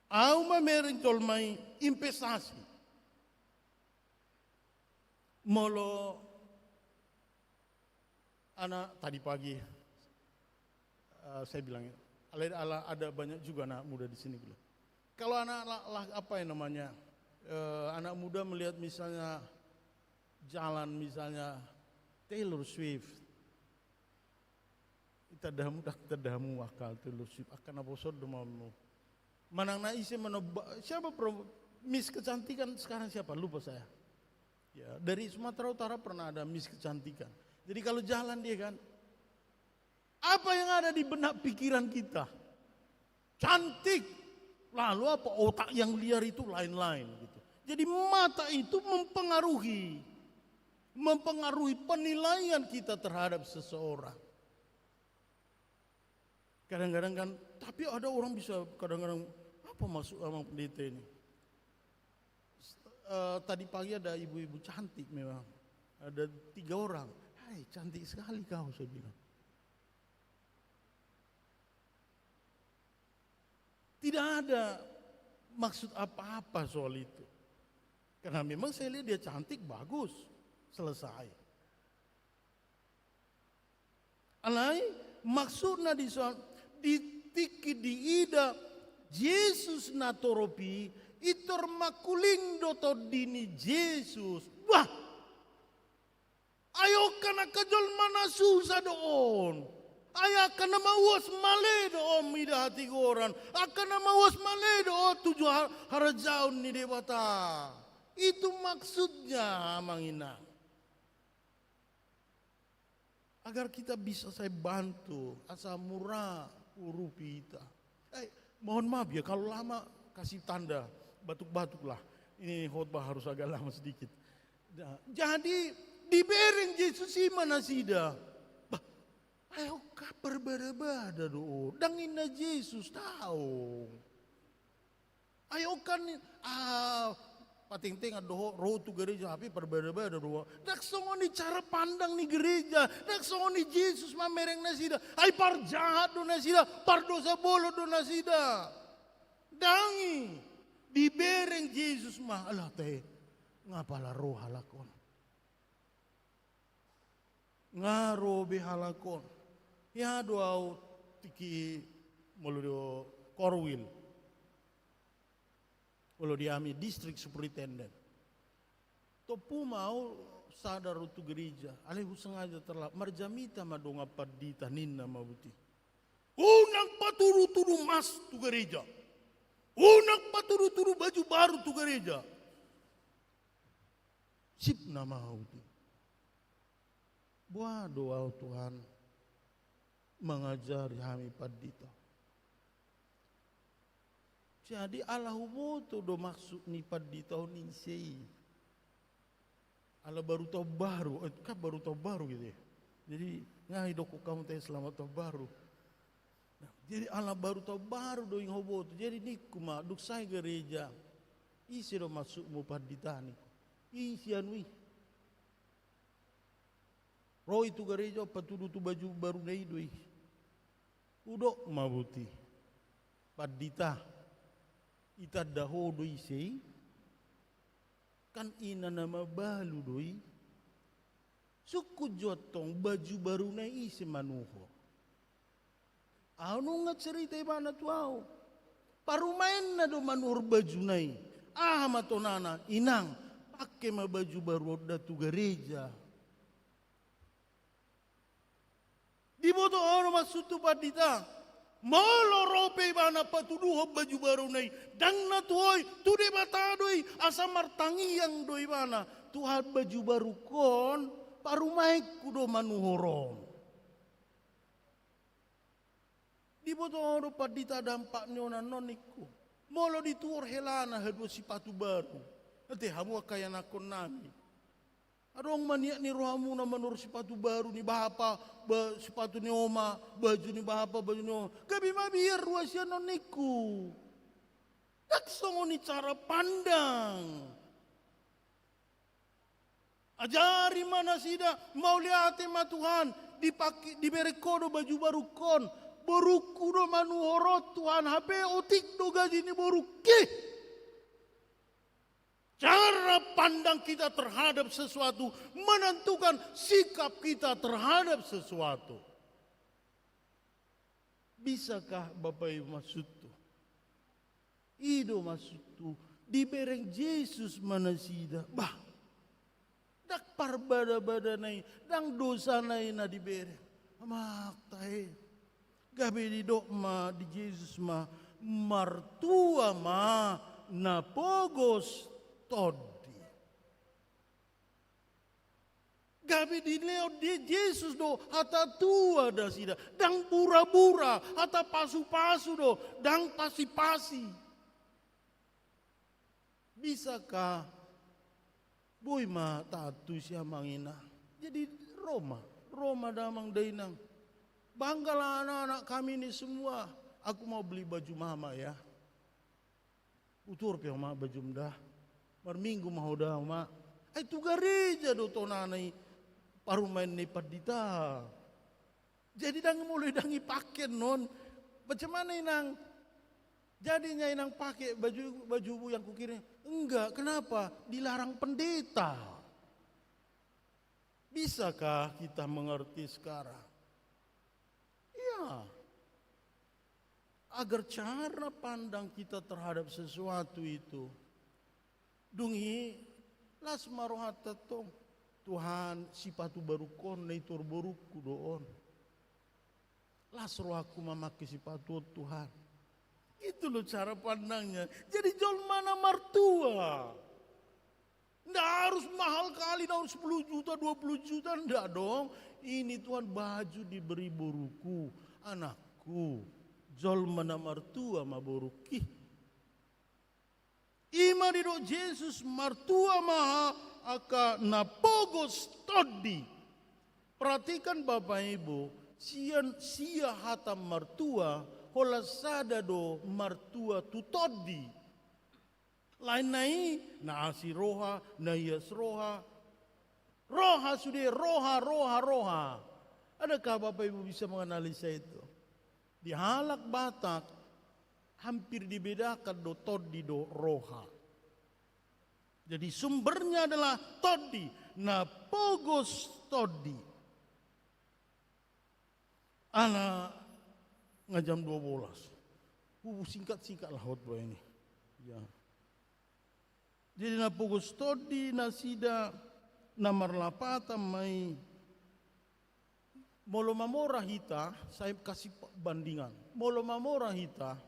Au mamereng jolma i investasi. Molo anak tadi pagi, eh, saya bilang, ala, ala ada banyak juga anak muda di sini, bilang. Kalau anak la-, la-, apa yang namanya, eh, anak muda melihat misalnya jalan misalnya Taylor Swift, itanda hamu, dak, itanda hamu angka Taylor Swift, angka naposo do ma on. Manang na ise manoba, siapa pro-, Miss Kecantikan sekarang siapa? Lupa saya. Ya, dari Sumatera Utara pernah ada Miss Kecantikan. Jadi kalau jalan dia kan, apa yang ada di benak pikiran kita? Cantik. Lalu apa? Otak yang liar itu lain-lain gitu. Jadi mata itu mempengaruhi, mempengaruhi penilaian kita terhadap seseorang. Kadang-kadang kan, tapi ada orang bisa kadang-kadang, apa maksud Amang Pendeta ini? Eh, tadi pagi ada ibu-ibu cantik memang. Ada tiga orang. "Hai, cantik sekali kau," saya bilang. Tidak ada maksud apa-apa soal itu. Karena memang saya lihat dia cantik, bagus. Selesai. Alai, maksudna di soal, di tingki diida Jesus na torop i, intor mangkuling do tondi ni Jesus. Wah! Ai angka na, angka jolma na susa do on. Ai angka na mauas male do on mida hatigoran. Angka na mauas male do on tuju har-, harajaon ni Debata. Itu maksudnya, Amang Inang. Agar kita bisa saya bantu, asa mura urupi ita. Eh, mohon maaf ya, kalau lama kasih tanda, batuk-batuk lah. Ini khotbah harus agak lama sedikit. Nah, jadi dibereng Jesus i ma nasida. Bah, ai angka parbada-bada do. Ndang ninna Jesus, tahu. Ai angka ni, ah, patengtengan do ho, ro tu gereja, tapi parbada-bada do ho. Ndang songon i cara pandang ni gereja, ndang songon i Jesus mamereng nasida. Ai parjahat do nasida, pardosa bolon do nasida. Ndang i, dibereng Jesus ma, ala tahe, nga pala ro halak on. Nga ro be halak on. Ia do au tingki molo di Korwil. Molo di hami district superintendent. Tompu ma au sadar tu gereja. Alai husengaja terlambat. Marjamita ma dongan pandita ninna ma buti. Unang patudu-tudu mas tu gereja. Unang patudu-tudu baju baru tu gereja. Sip nama au tu. Boha do au Tuhan mangajari hami pandita. Jadi ala huboto do maksud ni pandita on ise i. Ala baru tahun baru, eh, kan baru tahun baru gitu ya. Jadi nga didokkon hamu tahe selamat tahun baru. Nah, jadi ala baru tahun baru do i huboto. Jadi ningku ma, dung sae gereja, ise do maksudmu pandita ningku? Ise anu i? Ro i tu gereja, patudu tu baju baruna i do i. Hudok ma buti. Pandita, itanda ho do ise i? Kan ina na mabalu do i. Sungkun jo antong baju baruna i ise manuhor. Au nunga cerita ibana tu au. Parumaenna do manuhor bajuna i. Aha ma tonana, Inang, pangke ma baju baru on da tu gareja. Diboto ho do maksud tu pandita. Molo ro pe ibana patuduhon baju baruna i, ndang na tutu i, tu Debata do i, asa martangiang do ibana. Tuhan, baju barungkon, parumaenku do manuhor on. Diboto ho do pandita dampak ni on annon ningku. Molo dituhor helana haduan sipatu baru. Ate hamu angka ianakkonnami. Adong ma niat ni rohamuna manuhor sipatu baru ni bapa, ba, sipatu ni oma, baju ni bapa, baju ni oma. Gabe mabiar ruas i annon ningku. Ndang songon i cara pandang. Ajari ma nasida, mauliate ma Tuhan, dipake, dibereng ho do baju barungkon, Borungku do manuhor on Tuhan, hape otik do gaji ni borungki. Cara pandang kita terhadap sesuatu menentukan sikap kita terhadap sesuatu. Bisakah Bapak Ibu maksudku? I do maksudku, dibereng Jesus ma nasida. Bah, ndang parbada-badana i, ndang dosana i na dibereng. Amang tahe. Gabe didok ma di Jesus ma, martua ma na pogos tondi. Gabe dilehon di Jesus do hata tua nasida, ndang bura-bura, hata pasu-pasu do, ndang pasi-pasi. Bisakah? Boi ma taat tusi amang inang. Jadi ro ma, ro ma damang dainang. Banggalah anak-anak kami ini semua. Aku mau beli baju mama ya. Utor pe ho ma bajum da. Marminggu ma ho da ho ma. Ai tu gareja do tonana i parumaen ni pandita. Jadi ndang molo ndang ipake non. Bagaimana inang? Jadi nya inang pake baju, baju yang kukirim? Enggak, kenapa? Dilarang pendeta. Bisakah kita mengerti sekarang? Iya. Agar cara pandang kita terhadap sesuatu itu. Dung i las ma rohanta tong. Tuhan, sipatu barungkon na itor borungku do on. Las rohangku mamake sipatu on Tuhan. Itu loh cara pandangnya. Jadi jolma na martua. Nggak harus mahal kali, daun sepuluh juta, dua puluh juta, nggak dong. Ini Tuhan baju diberi borungku, anakku. Jolma na martua ma borungki. I ma didok Jesus martua ma angka na pogos tondi. Perhatikan Bapak Ibu, sian sia hata martua, holan sada do martua tu tondi. Lainna i, na asi roha, na ias roha. Roha sude, roha, roha, roha. Adakah Bapak Ibu bisa menganalisa itu? Di halak Batak, hampir dibedakan do tondi do roha. Jadi sumbernya adalah tondi, na pogos tondi. Ala nga jam dua belas. Uh, singkat-singkat lah khotbah ini. Ya. Jadi na pogos tondi nasida na marlapatan ma i. Molo mamora hita, saya kasih bandingan. Molo mamora hita,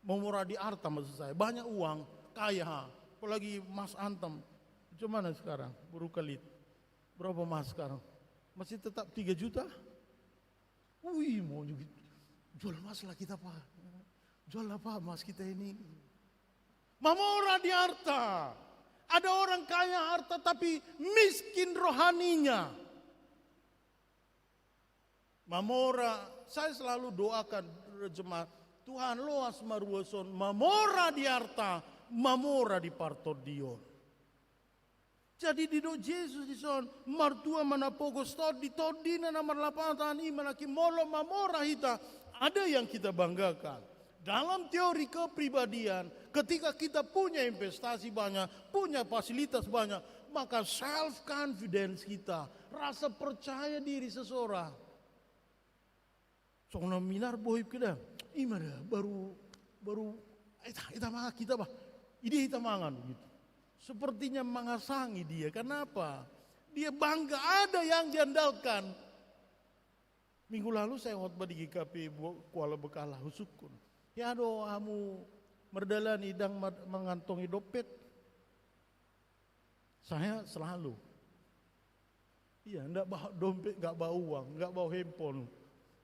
mamora di arta maksud saya. Banyak uang, kaya ha. Apalagi Mas Antam. Macam mana sekarang? Baru kali. Berapa emas sekarang? Masih tetap tiga juta? Wih, mau juga. Jual emas lah kita, Pak. Jual apa emas kita ini? Mamora di arta. Ada orang kaya harta tapi miskin rohaninya. Mamora, saya selalu doakan jemaat, Tuhan, loas ma ruas on, mamora di arta, mamora di partondion. Jadi didok Jesus dison, martua ma na pogos tondi, tondina na marlapatan, i ma na molo mamora hita, ada yang kita banggakan. Dalam teori kepribadian, ketika kita punya investasi banyak, punya fasilitas banyak, maka self confidence kita, rasa percaya diri seseorang. Songon na minar bohip ke da. I ma da, baru, baru, eh, hita, hita mangan hita bah. Ide hita mangan gitu. Sepertinya mangasangi dia. Kenapa? Dia bangga ada yang diandalkan. Minggu lalu saya khotbah di G K P Bu-, Kuala Bekala, husungkun. Hea do hamu mardalani ndang ma-, mangantongi dompet? Saya selalu. Iya, nggak bawa dompet, nggak bawa uang, nggak bawa handphone.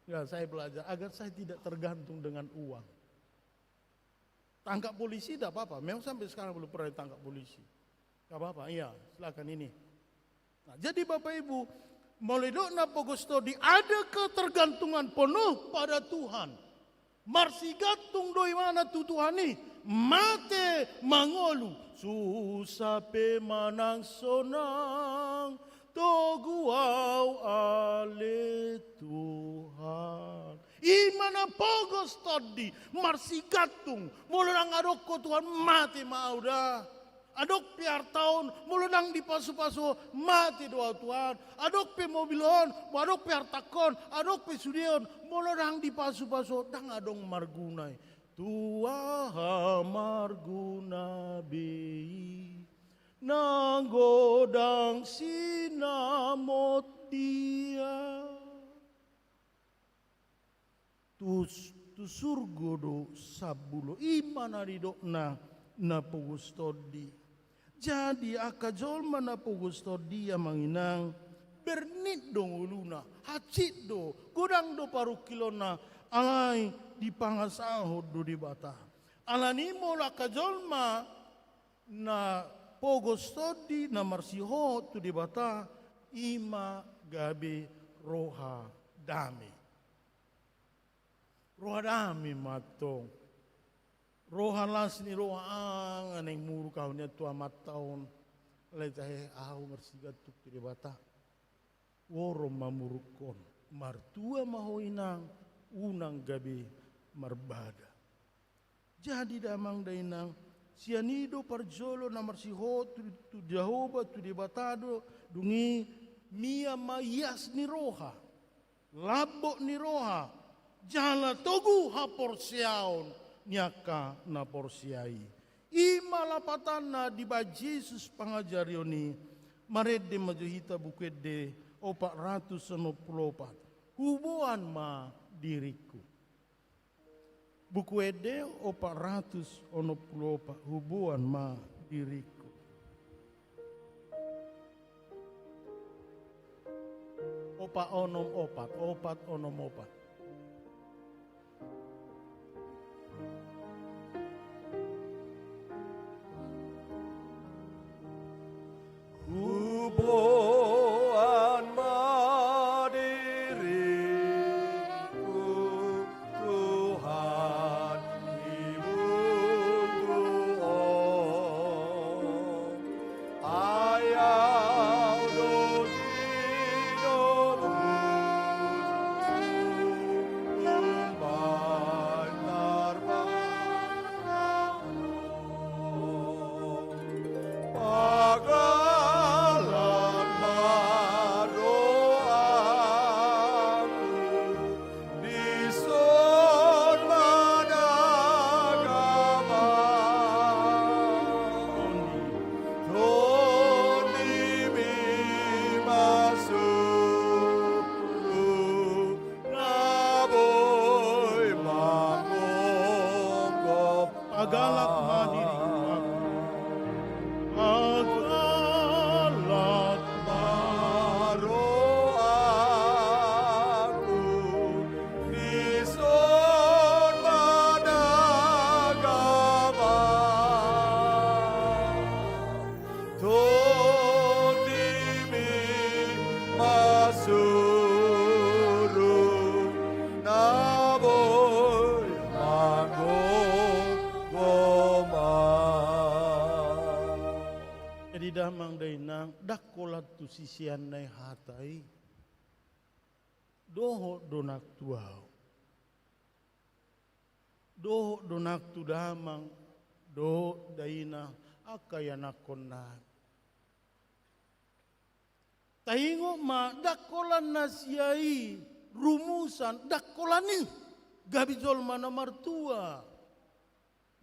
Nggak, saya belajar agar saya tidak tergantung dengan uang. Tangkap polisi tidak apa-apa. Memang sampai sekarang belum pernah ditangkap polisi. Nggak apa-apa, iya, silakan ini. Nah, jadi Bapak Ibu, molo didok na pogos tondi, ada ketergantungan penuh pada Tuhan. Marsigantung do ibana tu Tuhan i, mate mangolu, susa pe manang sonang, togu au ale Tuhan. I ma na pogos tondi, marsigantung, molo ndang adong ho Tuhan, mate ma au da. Adong pe arta on, molo ndang dipasupasu, mate do au Tuhan. Adong pe mobil on, adong pe artangkon, adong pe sude on, molo ndang dipasupasu, ndang adong marguna i. Tu aha marguna be i, nanggo ndang sinamot dia. Tu, tu surgo do sambulo, i ma na nidokna na pogos tondi. Jadi angka jolma na pogos tondi amang inang, bernit do ngoluna, hansit do, godang do parungkilonna, alai dipangasahon do Debata. Alani molo angka jolma na pogos tondi na marsihot tu Debata, i ma gabe roha dame. Roha dame ma antong. Roha las ni roha, nga naeng muruk au nian tu amanta on. Alai tahe au marsigantung tu Debata. Huorom ma murukkon. Martua ma ho inang, unang gabe marbada. Jadi damang dainang, sian i do parjolo na marsihot tu, tu Jahowa, tu Debata do, dung i mian ma ias ni roha, lambok ni roha, jala togu haporseaon ni angka na porsea i. I ma lapatanna dibaen Jesus pangajarion i. Marende ma jo hita Buku Ende opat ratus onom pulu opat. Huboan ma diringku. Buku Ende opat ratus onom pulu opat, huboan ma diringku. Opat onom opat, opat onom opat. Huboan ma diringku, Tuhan, di Minggu on. Ai Au do tinobus umbahen tarbahen. Panggalak ma rohangku, dison ma na gabe, Tondimi ma suru na boi manggomgom. Panggalak ma diringku. Panggalak ma rohangku, dison ma na gabe, Tondimi ma suru na boi manggomgom. Jadi damang dainang, ndang holan tu siseanna i hata i. Dohot do nang tu ahu. Dohot do nang tu damang dohot dainang, angka ianakhonnami. Taingot ma, ndang holan na sia i rumusan, ndang holan i gabe jolma na martua.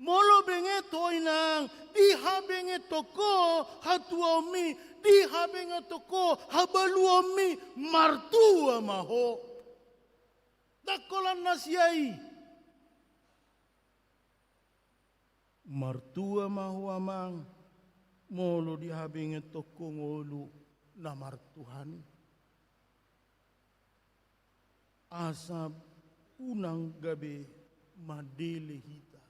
Molo benget ho inang, dihabengeton ho hatuaonmi, dihabengeton ho habaluonmi, martua ma ho. Ndang holan na sia i. Martua ma ho amang, molo dihabengeton ho ngolu na martuhan i. Asa unang gabe mandele hita.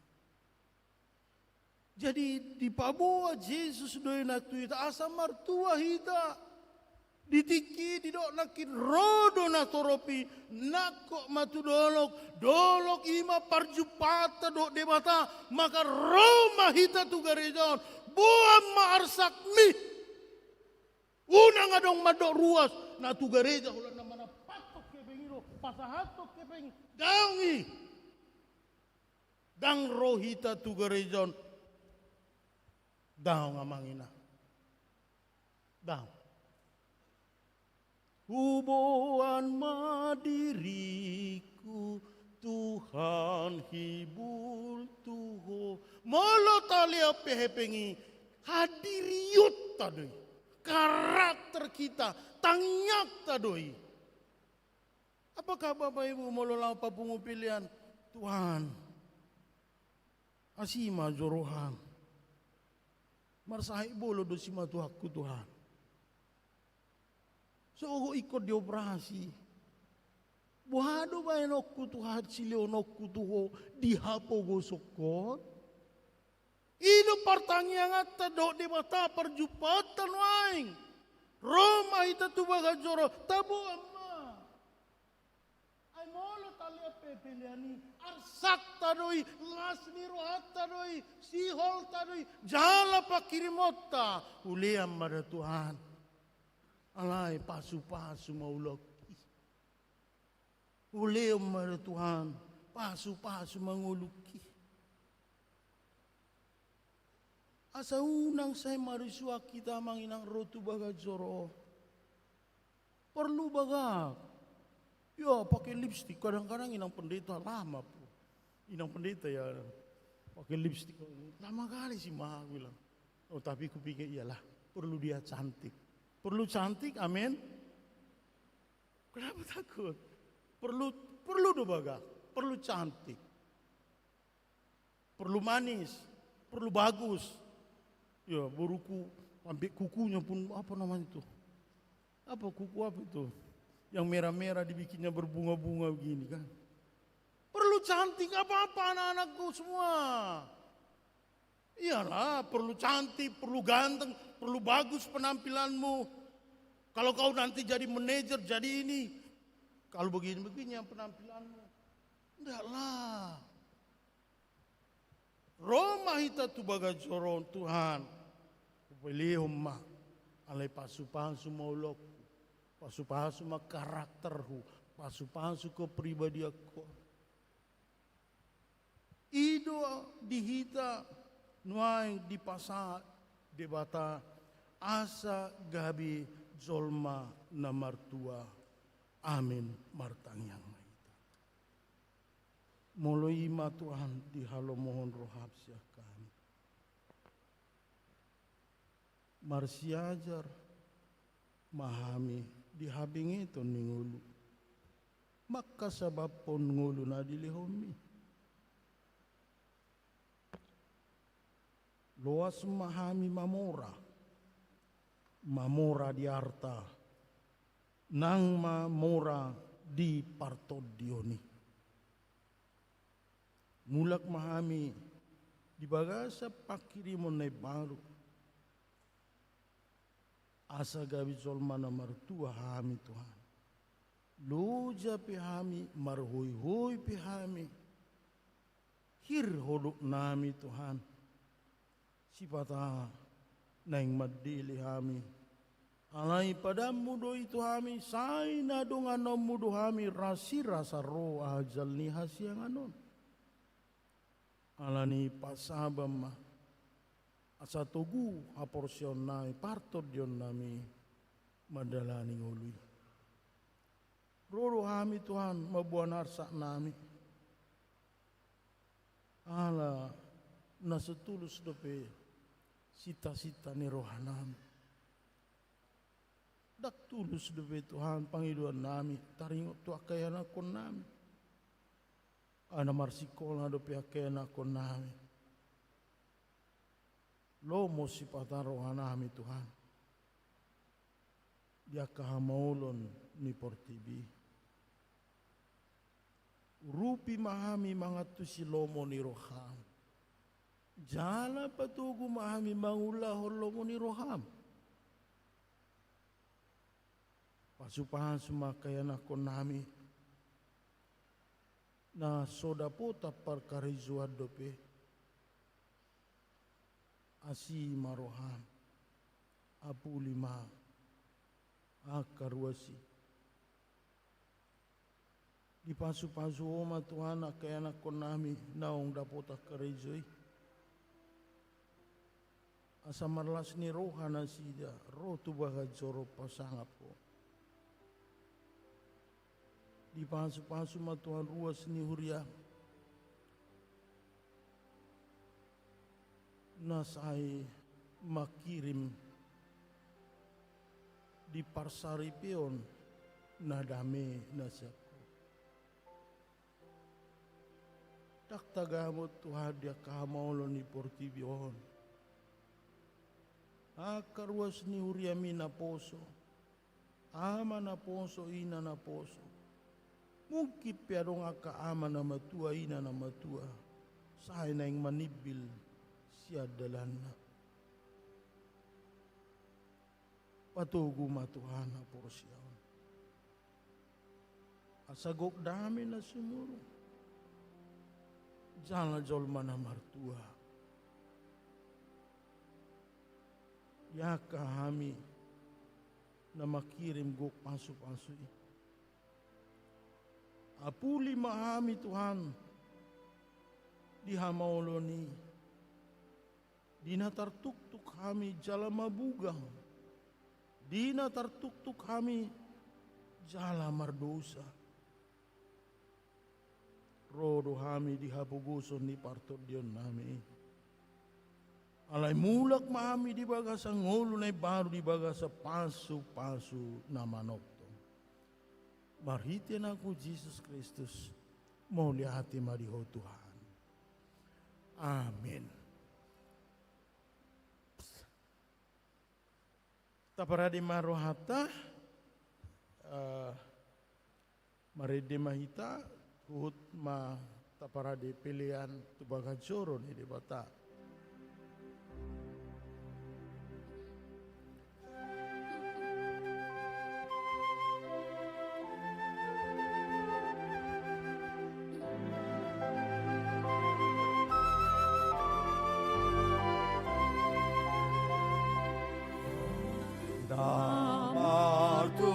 Jadi dipaboa Jesus do i nang tu hita asa martua hita. Di tingki i didok nangkin ro do natorop i, nangkok ma tu dolok, dolok i ma parjumpanganta dohot Debata, maka ro ma hita tu gareja on, boan ma arsakmi. Unang adong mandok ruas, na tu gareja holan na manampakhon hepeng i do, pasahathon hepeng i, daong i. Ndang ro hita tu gareja on daong, amang inang. Daong. Huboan ma diringku, Tuhan, hibul tu Ho. Molo talean pe hepeng i, hadirion ta do i, karakter hita, tangiang ta do i. Apakah Bapak Ibu molo laho papungu pelean, Tuhan, asi ma joroham. Marsahit bolon do simatuangku, Tuhan. Sogot ingkon dioperasi. Boha do baenonku, Tuhan, silehononku tu Ho di hapogosonhon? I do partangianganta dohot Debata, parjumpaanta nuaeng. Ro ma hita tu bagas joro, taboan ma. Ai molo talean pe pelean i, arsakta do i, las ni rohanta do i, siholta do i, jala panghirimonta, ulean ma da Tuhan. Alai pasupasu ma ulaonki. Ulean ma da Tuhan, pasupasu ma ngolungki. Asa unang sai marisuang hita, amang inang, ro tu bagas joro. Porlu bagak. Ya, pakai lipstik. Kadang-kadang inang pendeta lama, bro. Inang pendeta ya, pakai lipstik. Lama kali sih, mah, aku bilang. Oh, tapi kupikir iyalah, perlu dia cantik. Perlu cantik, amin. Kenapa takut? Perlu, perlu do bagak, perlu cantik. Perlu manis, perlu bagus. Ya, boruku, sampai kukunya pun, apa namanya itu? Apa kuku apa itu? Yang merah-merah dibikinnya berbunga-bunga begini kan. Perlu cantik, apa-apa anak-anakku semua. Iyalah, perlu cantik, perlu ganteng, perlu bagus penampilanmu. Kalau kau nanti jadi manajer, jadi ini, kalau begini-begini yang penampilanmu. Ndaklah. Ro ma hita tu bagas joro on, Tuhan, hupelehon ma, alai pasupasu ma ulaonku, pasupasu ma karakterhu, pasupasu kepribadianku. I do di hita nuaeng dipasahat Debata asa gabe jolma na martua. Amin. Martangiang ma hita. Molo i ma Tuhan, dihalomohon roham sian hami. Marsiajar ma hami di habengeton ni ngolu. Mangkasababhon ngolu na dilehonmi. Loas ma hami mamora, mamora di arta, nang mamora di partondion i. Mulak ma hami di bagasan panghirimon na imbaru. Asa gabe jolma na martua hami, Tuhan. Loja pe hami, marhoihoi pe hami. Hir hodoknami, Tuhan. Sipata naeng mandele hami. Alai padanmu do i tu hami, sai na donganonmu do hami rasirasa ro ajal ni hasiangan on. Alani i pasaban ma, asa togu haporseaonnami, partondionnami mandalani ngolu i. Ro do hami, Tuhan, mamboan arsaknami. Ala na so tulus dope sintasinta ni rohanami. Ndang tulus dope, Tuhan, pangidoannami taringot tu angka ianakkonnami. Ala na marsikola dope angka ianakkonnami. Lomo sipata rohanami, Tuhan, di angka hamaolon ni portibi. Urupi ma hami mangantusi lomo ni roham. Jala patogu ma hami mangulahon lomo ni roham. Pasupasu ma angka ianakkonnami na so dapotan parkarejoan dope. Asi ma roham, apuli ma angka ruas i. Dipasupasu Ho ma Tuhan angka ianakkonnami naung dapotan karejo i, asa marlas ni roha nasida ro tu bagas joro pasangap Ho. Dipasupasu ma Tuhan ruas ni huriaM na sai mangkirim di parsaripeon na dame na sian Ho. Ndang tagamon Tuhan di angka hamaolon ni portibi on angka ruas ni huriaMi naposo, ama naposo, ina naposo. Mungkin pe adong angka ama na matua, ina na matua, sai naeng manimbil sian dalanna. Patogu ma Tuhan haporseaon, asa gok dame na sumurung jala jolma na martua. Di angka hami na mangkirim gok pasupasu i, apuli ma hami Tuhan di hamaolon i, di na tartuktuk hami jala mabugang, di na tartuktuk hami jala mardosa. Ro do hami di hapogoson ni partondionnami i. Alai mulak ma hami di bagasan ngolu na imbaru, di bagasan pasupasu na manongtong. Marhite Anakmu Jesus Kristus, mauliate ma di Ho Tuhan. Amen. Taparade ma rohanta, eh, marende ma hita, huhut ma taparade pelean tu bagas joro ni Debata. Na martua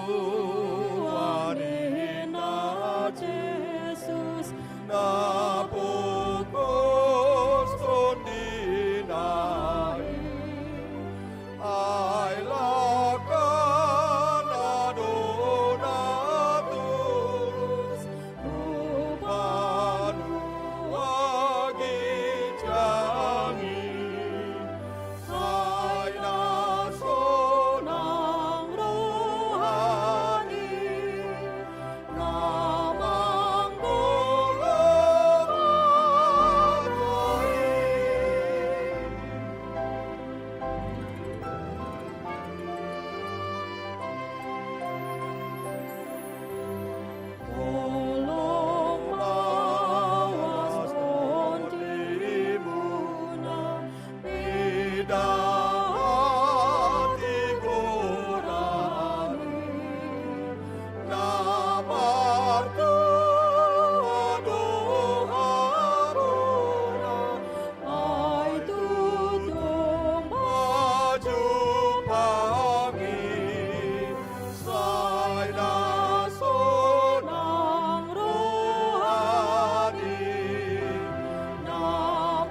ninna Jesus, na pogos tondina i. Ai langkana do na torus tu banua ginjang i, sai na sonang rohani. Na manggolo hata i. Holong mawas tondimuna, mida hatigoran i. Na martua do hamuna, ai tutu pajumpang i. Sai na sonang rohani, na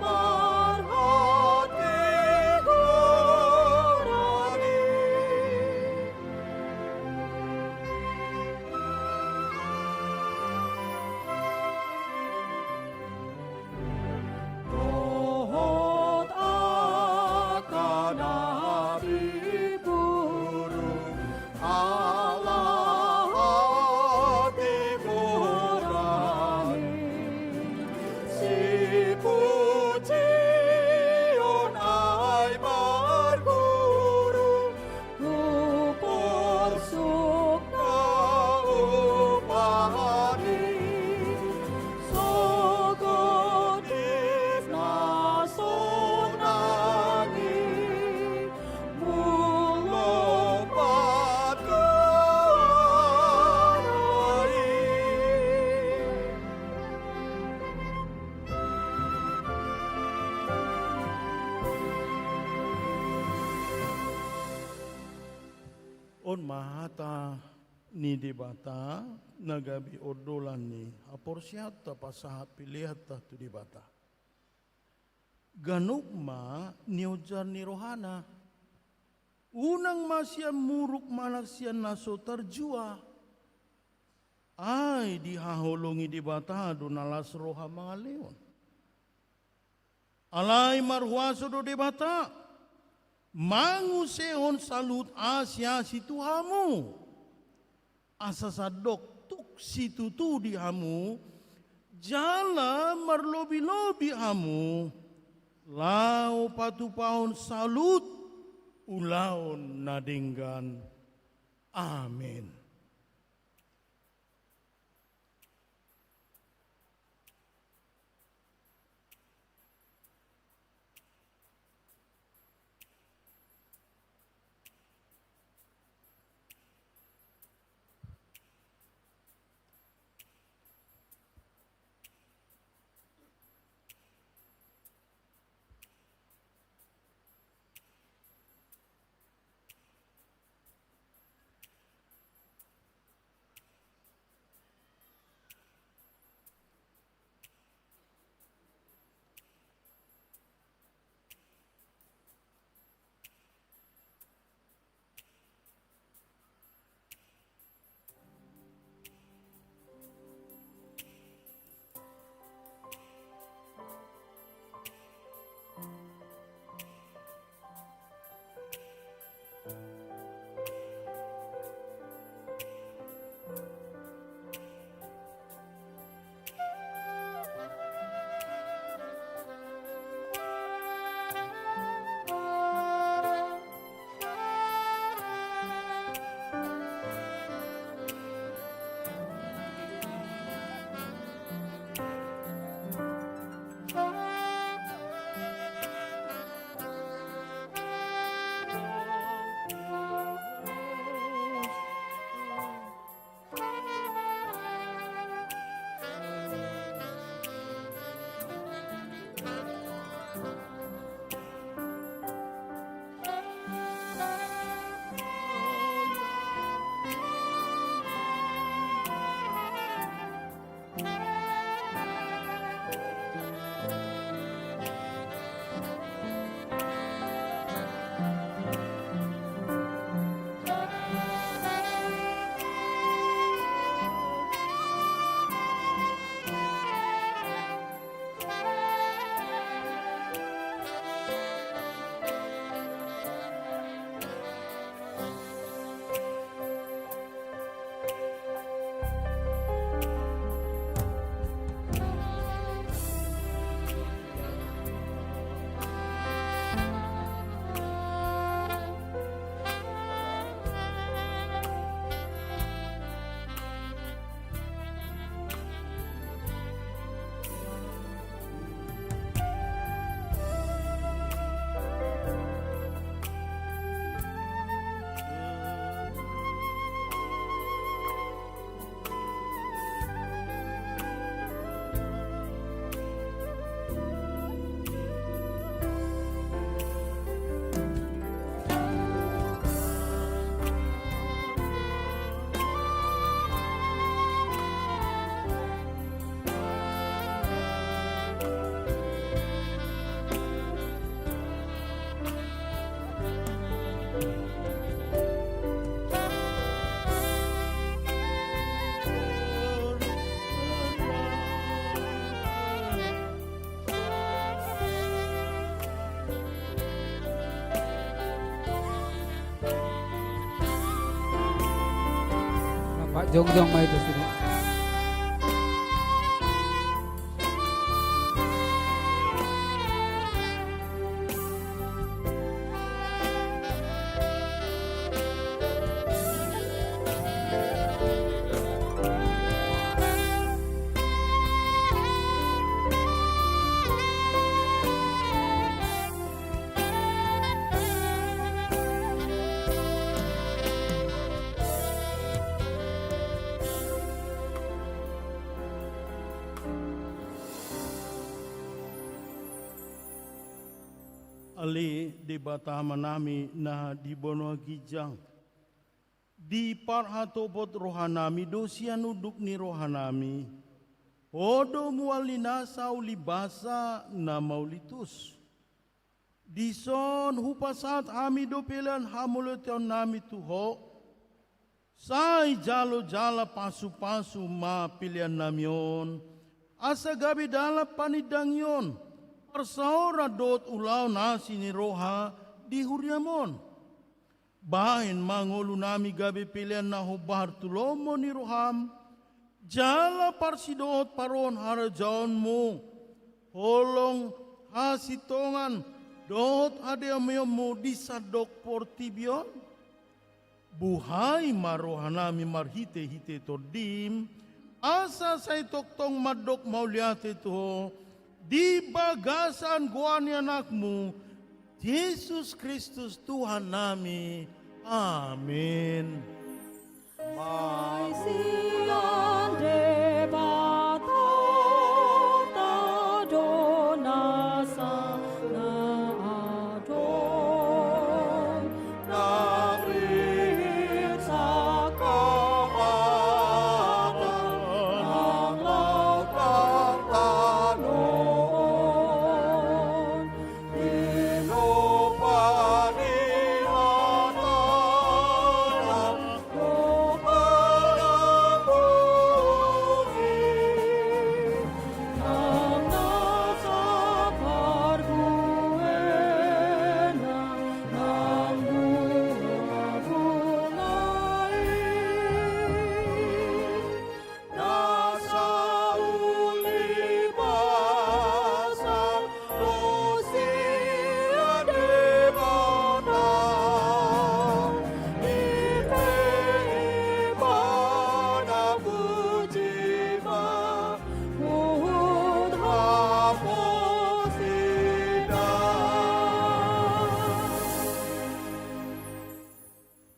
marhatigoran i. Dohot angka na pipuru ala hatigoran i, sipujion ai marguru, tu porsuk na umpani, sogot di na sonang i, mulak ma tu hata i. On ma hata ni Debata na gabe ondolan ni haporseaonta pasahat peleanta tu Debata. Ganup ma nionjar ni rohana. Unang ma sian muruk manang sian na so tarjua. Ai dihaholongi Debata do na las roha mangalehon. Alai marhuaso do Debata, mangusehon saluhut asi-asi tu hamu. Asa sandok tuk situtu di hamu, jala marlobi-lobi hamu, laho patupahon saluhut ulaon na denggan. Amen. Lapak jongjong ma i tu sude. Ale Debata Amanami na di banua ginjang, Diparhatopot rohanami do sian unduk ni rohanami. Ho do mual ni nasa ulibasa na mauliutus. Dison hupasahat hami do pelean hamauliatehonnami tu Ho. Sai jalo jala pasupasu ma peleannami on, asa gabe dalan panindangion, parsaoran dohot ulaon asi ni roha di huriam on. Bahen ma ngolunami gabe pelean na hombar tu lomo ni roham, jala parsidohot parohon harajaonmu, holong, hasintongan, dohot hadeamionmu di sandok portibi on. Buhai ma rohanami marhitehite Tondim, asa sai tongtong mandok mauliate tu Ho, di bagasan goar ni Anakmu, Jesus Kristus Tuhannami. Amen. Sian Debata do nasa na adong.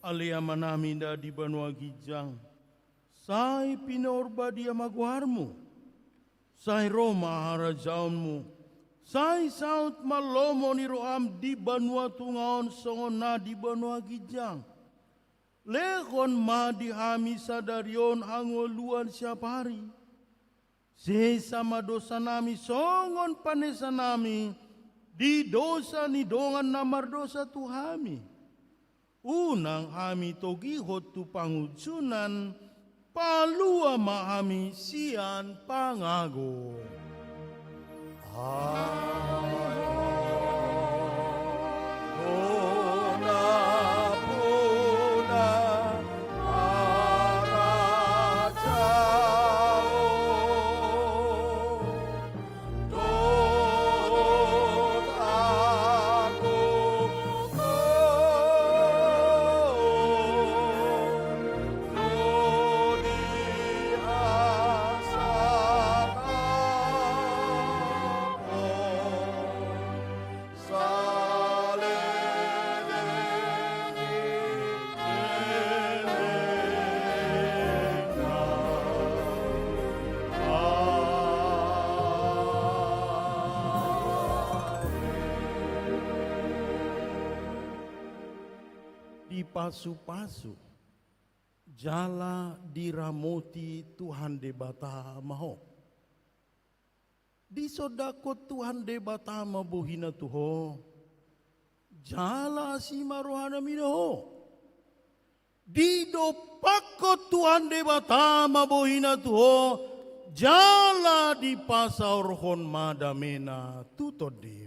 Ale Amanami na di banua ginjang, sai pinarbadia ma goarmu. Sai ro ma harajaonmu. Sai saut ma lomo ni roham di banua tonga on songon na di banua ginjang. Lehon ma di hami sadari on hangoluan siapari. Sesa ma dosanami songon panesanami di dosa ni dongan na mardosa tu hami. Unang hami togihon tu pangunjunan, palua ma hami sian pangago. Dipasupasu jala diramoti Tuhan Debata ma ho. Disondangkon Tuhan Debata ma bohina tu ho, jala asi ma rohana mida ho. Didompakkon Tuhan Debata ma bohina tu ho, jala dipasaorhon ma damena tu tondi.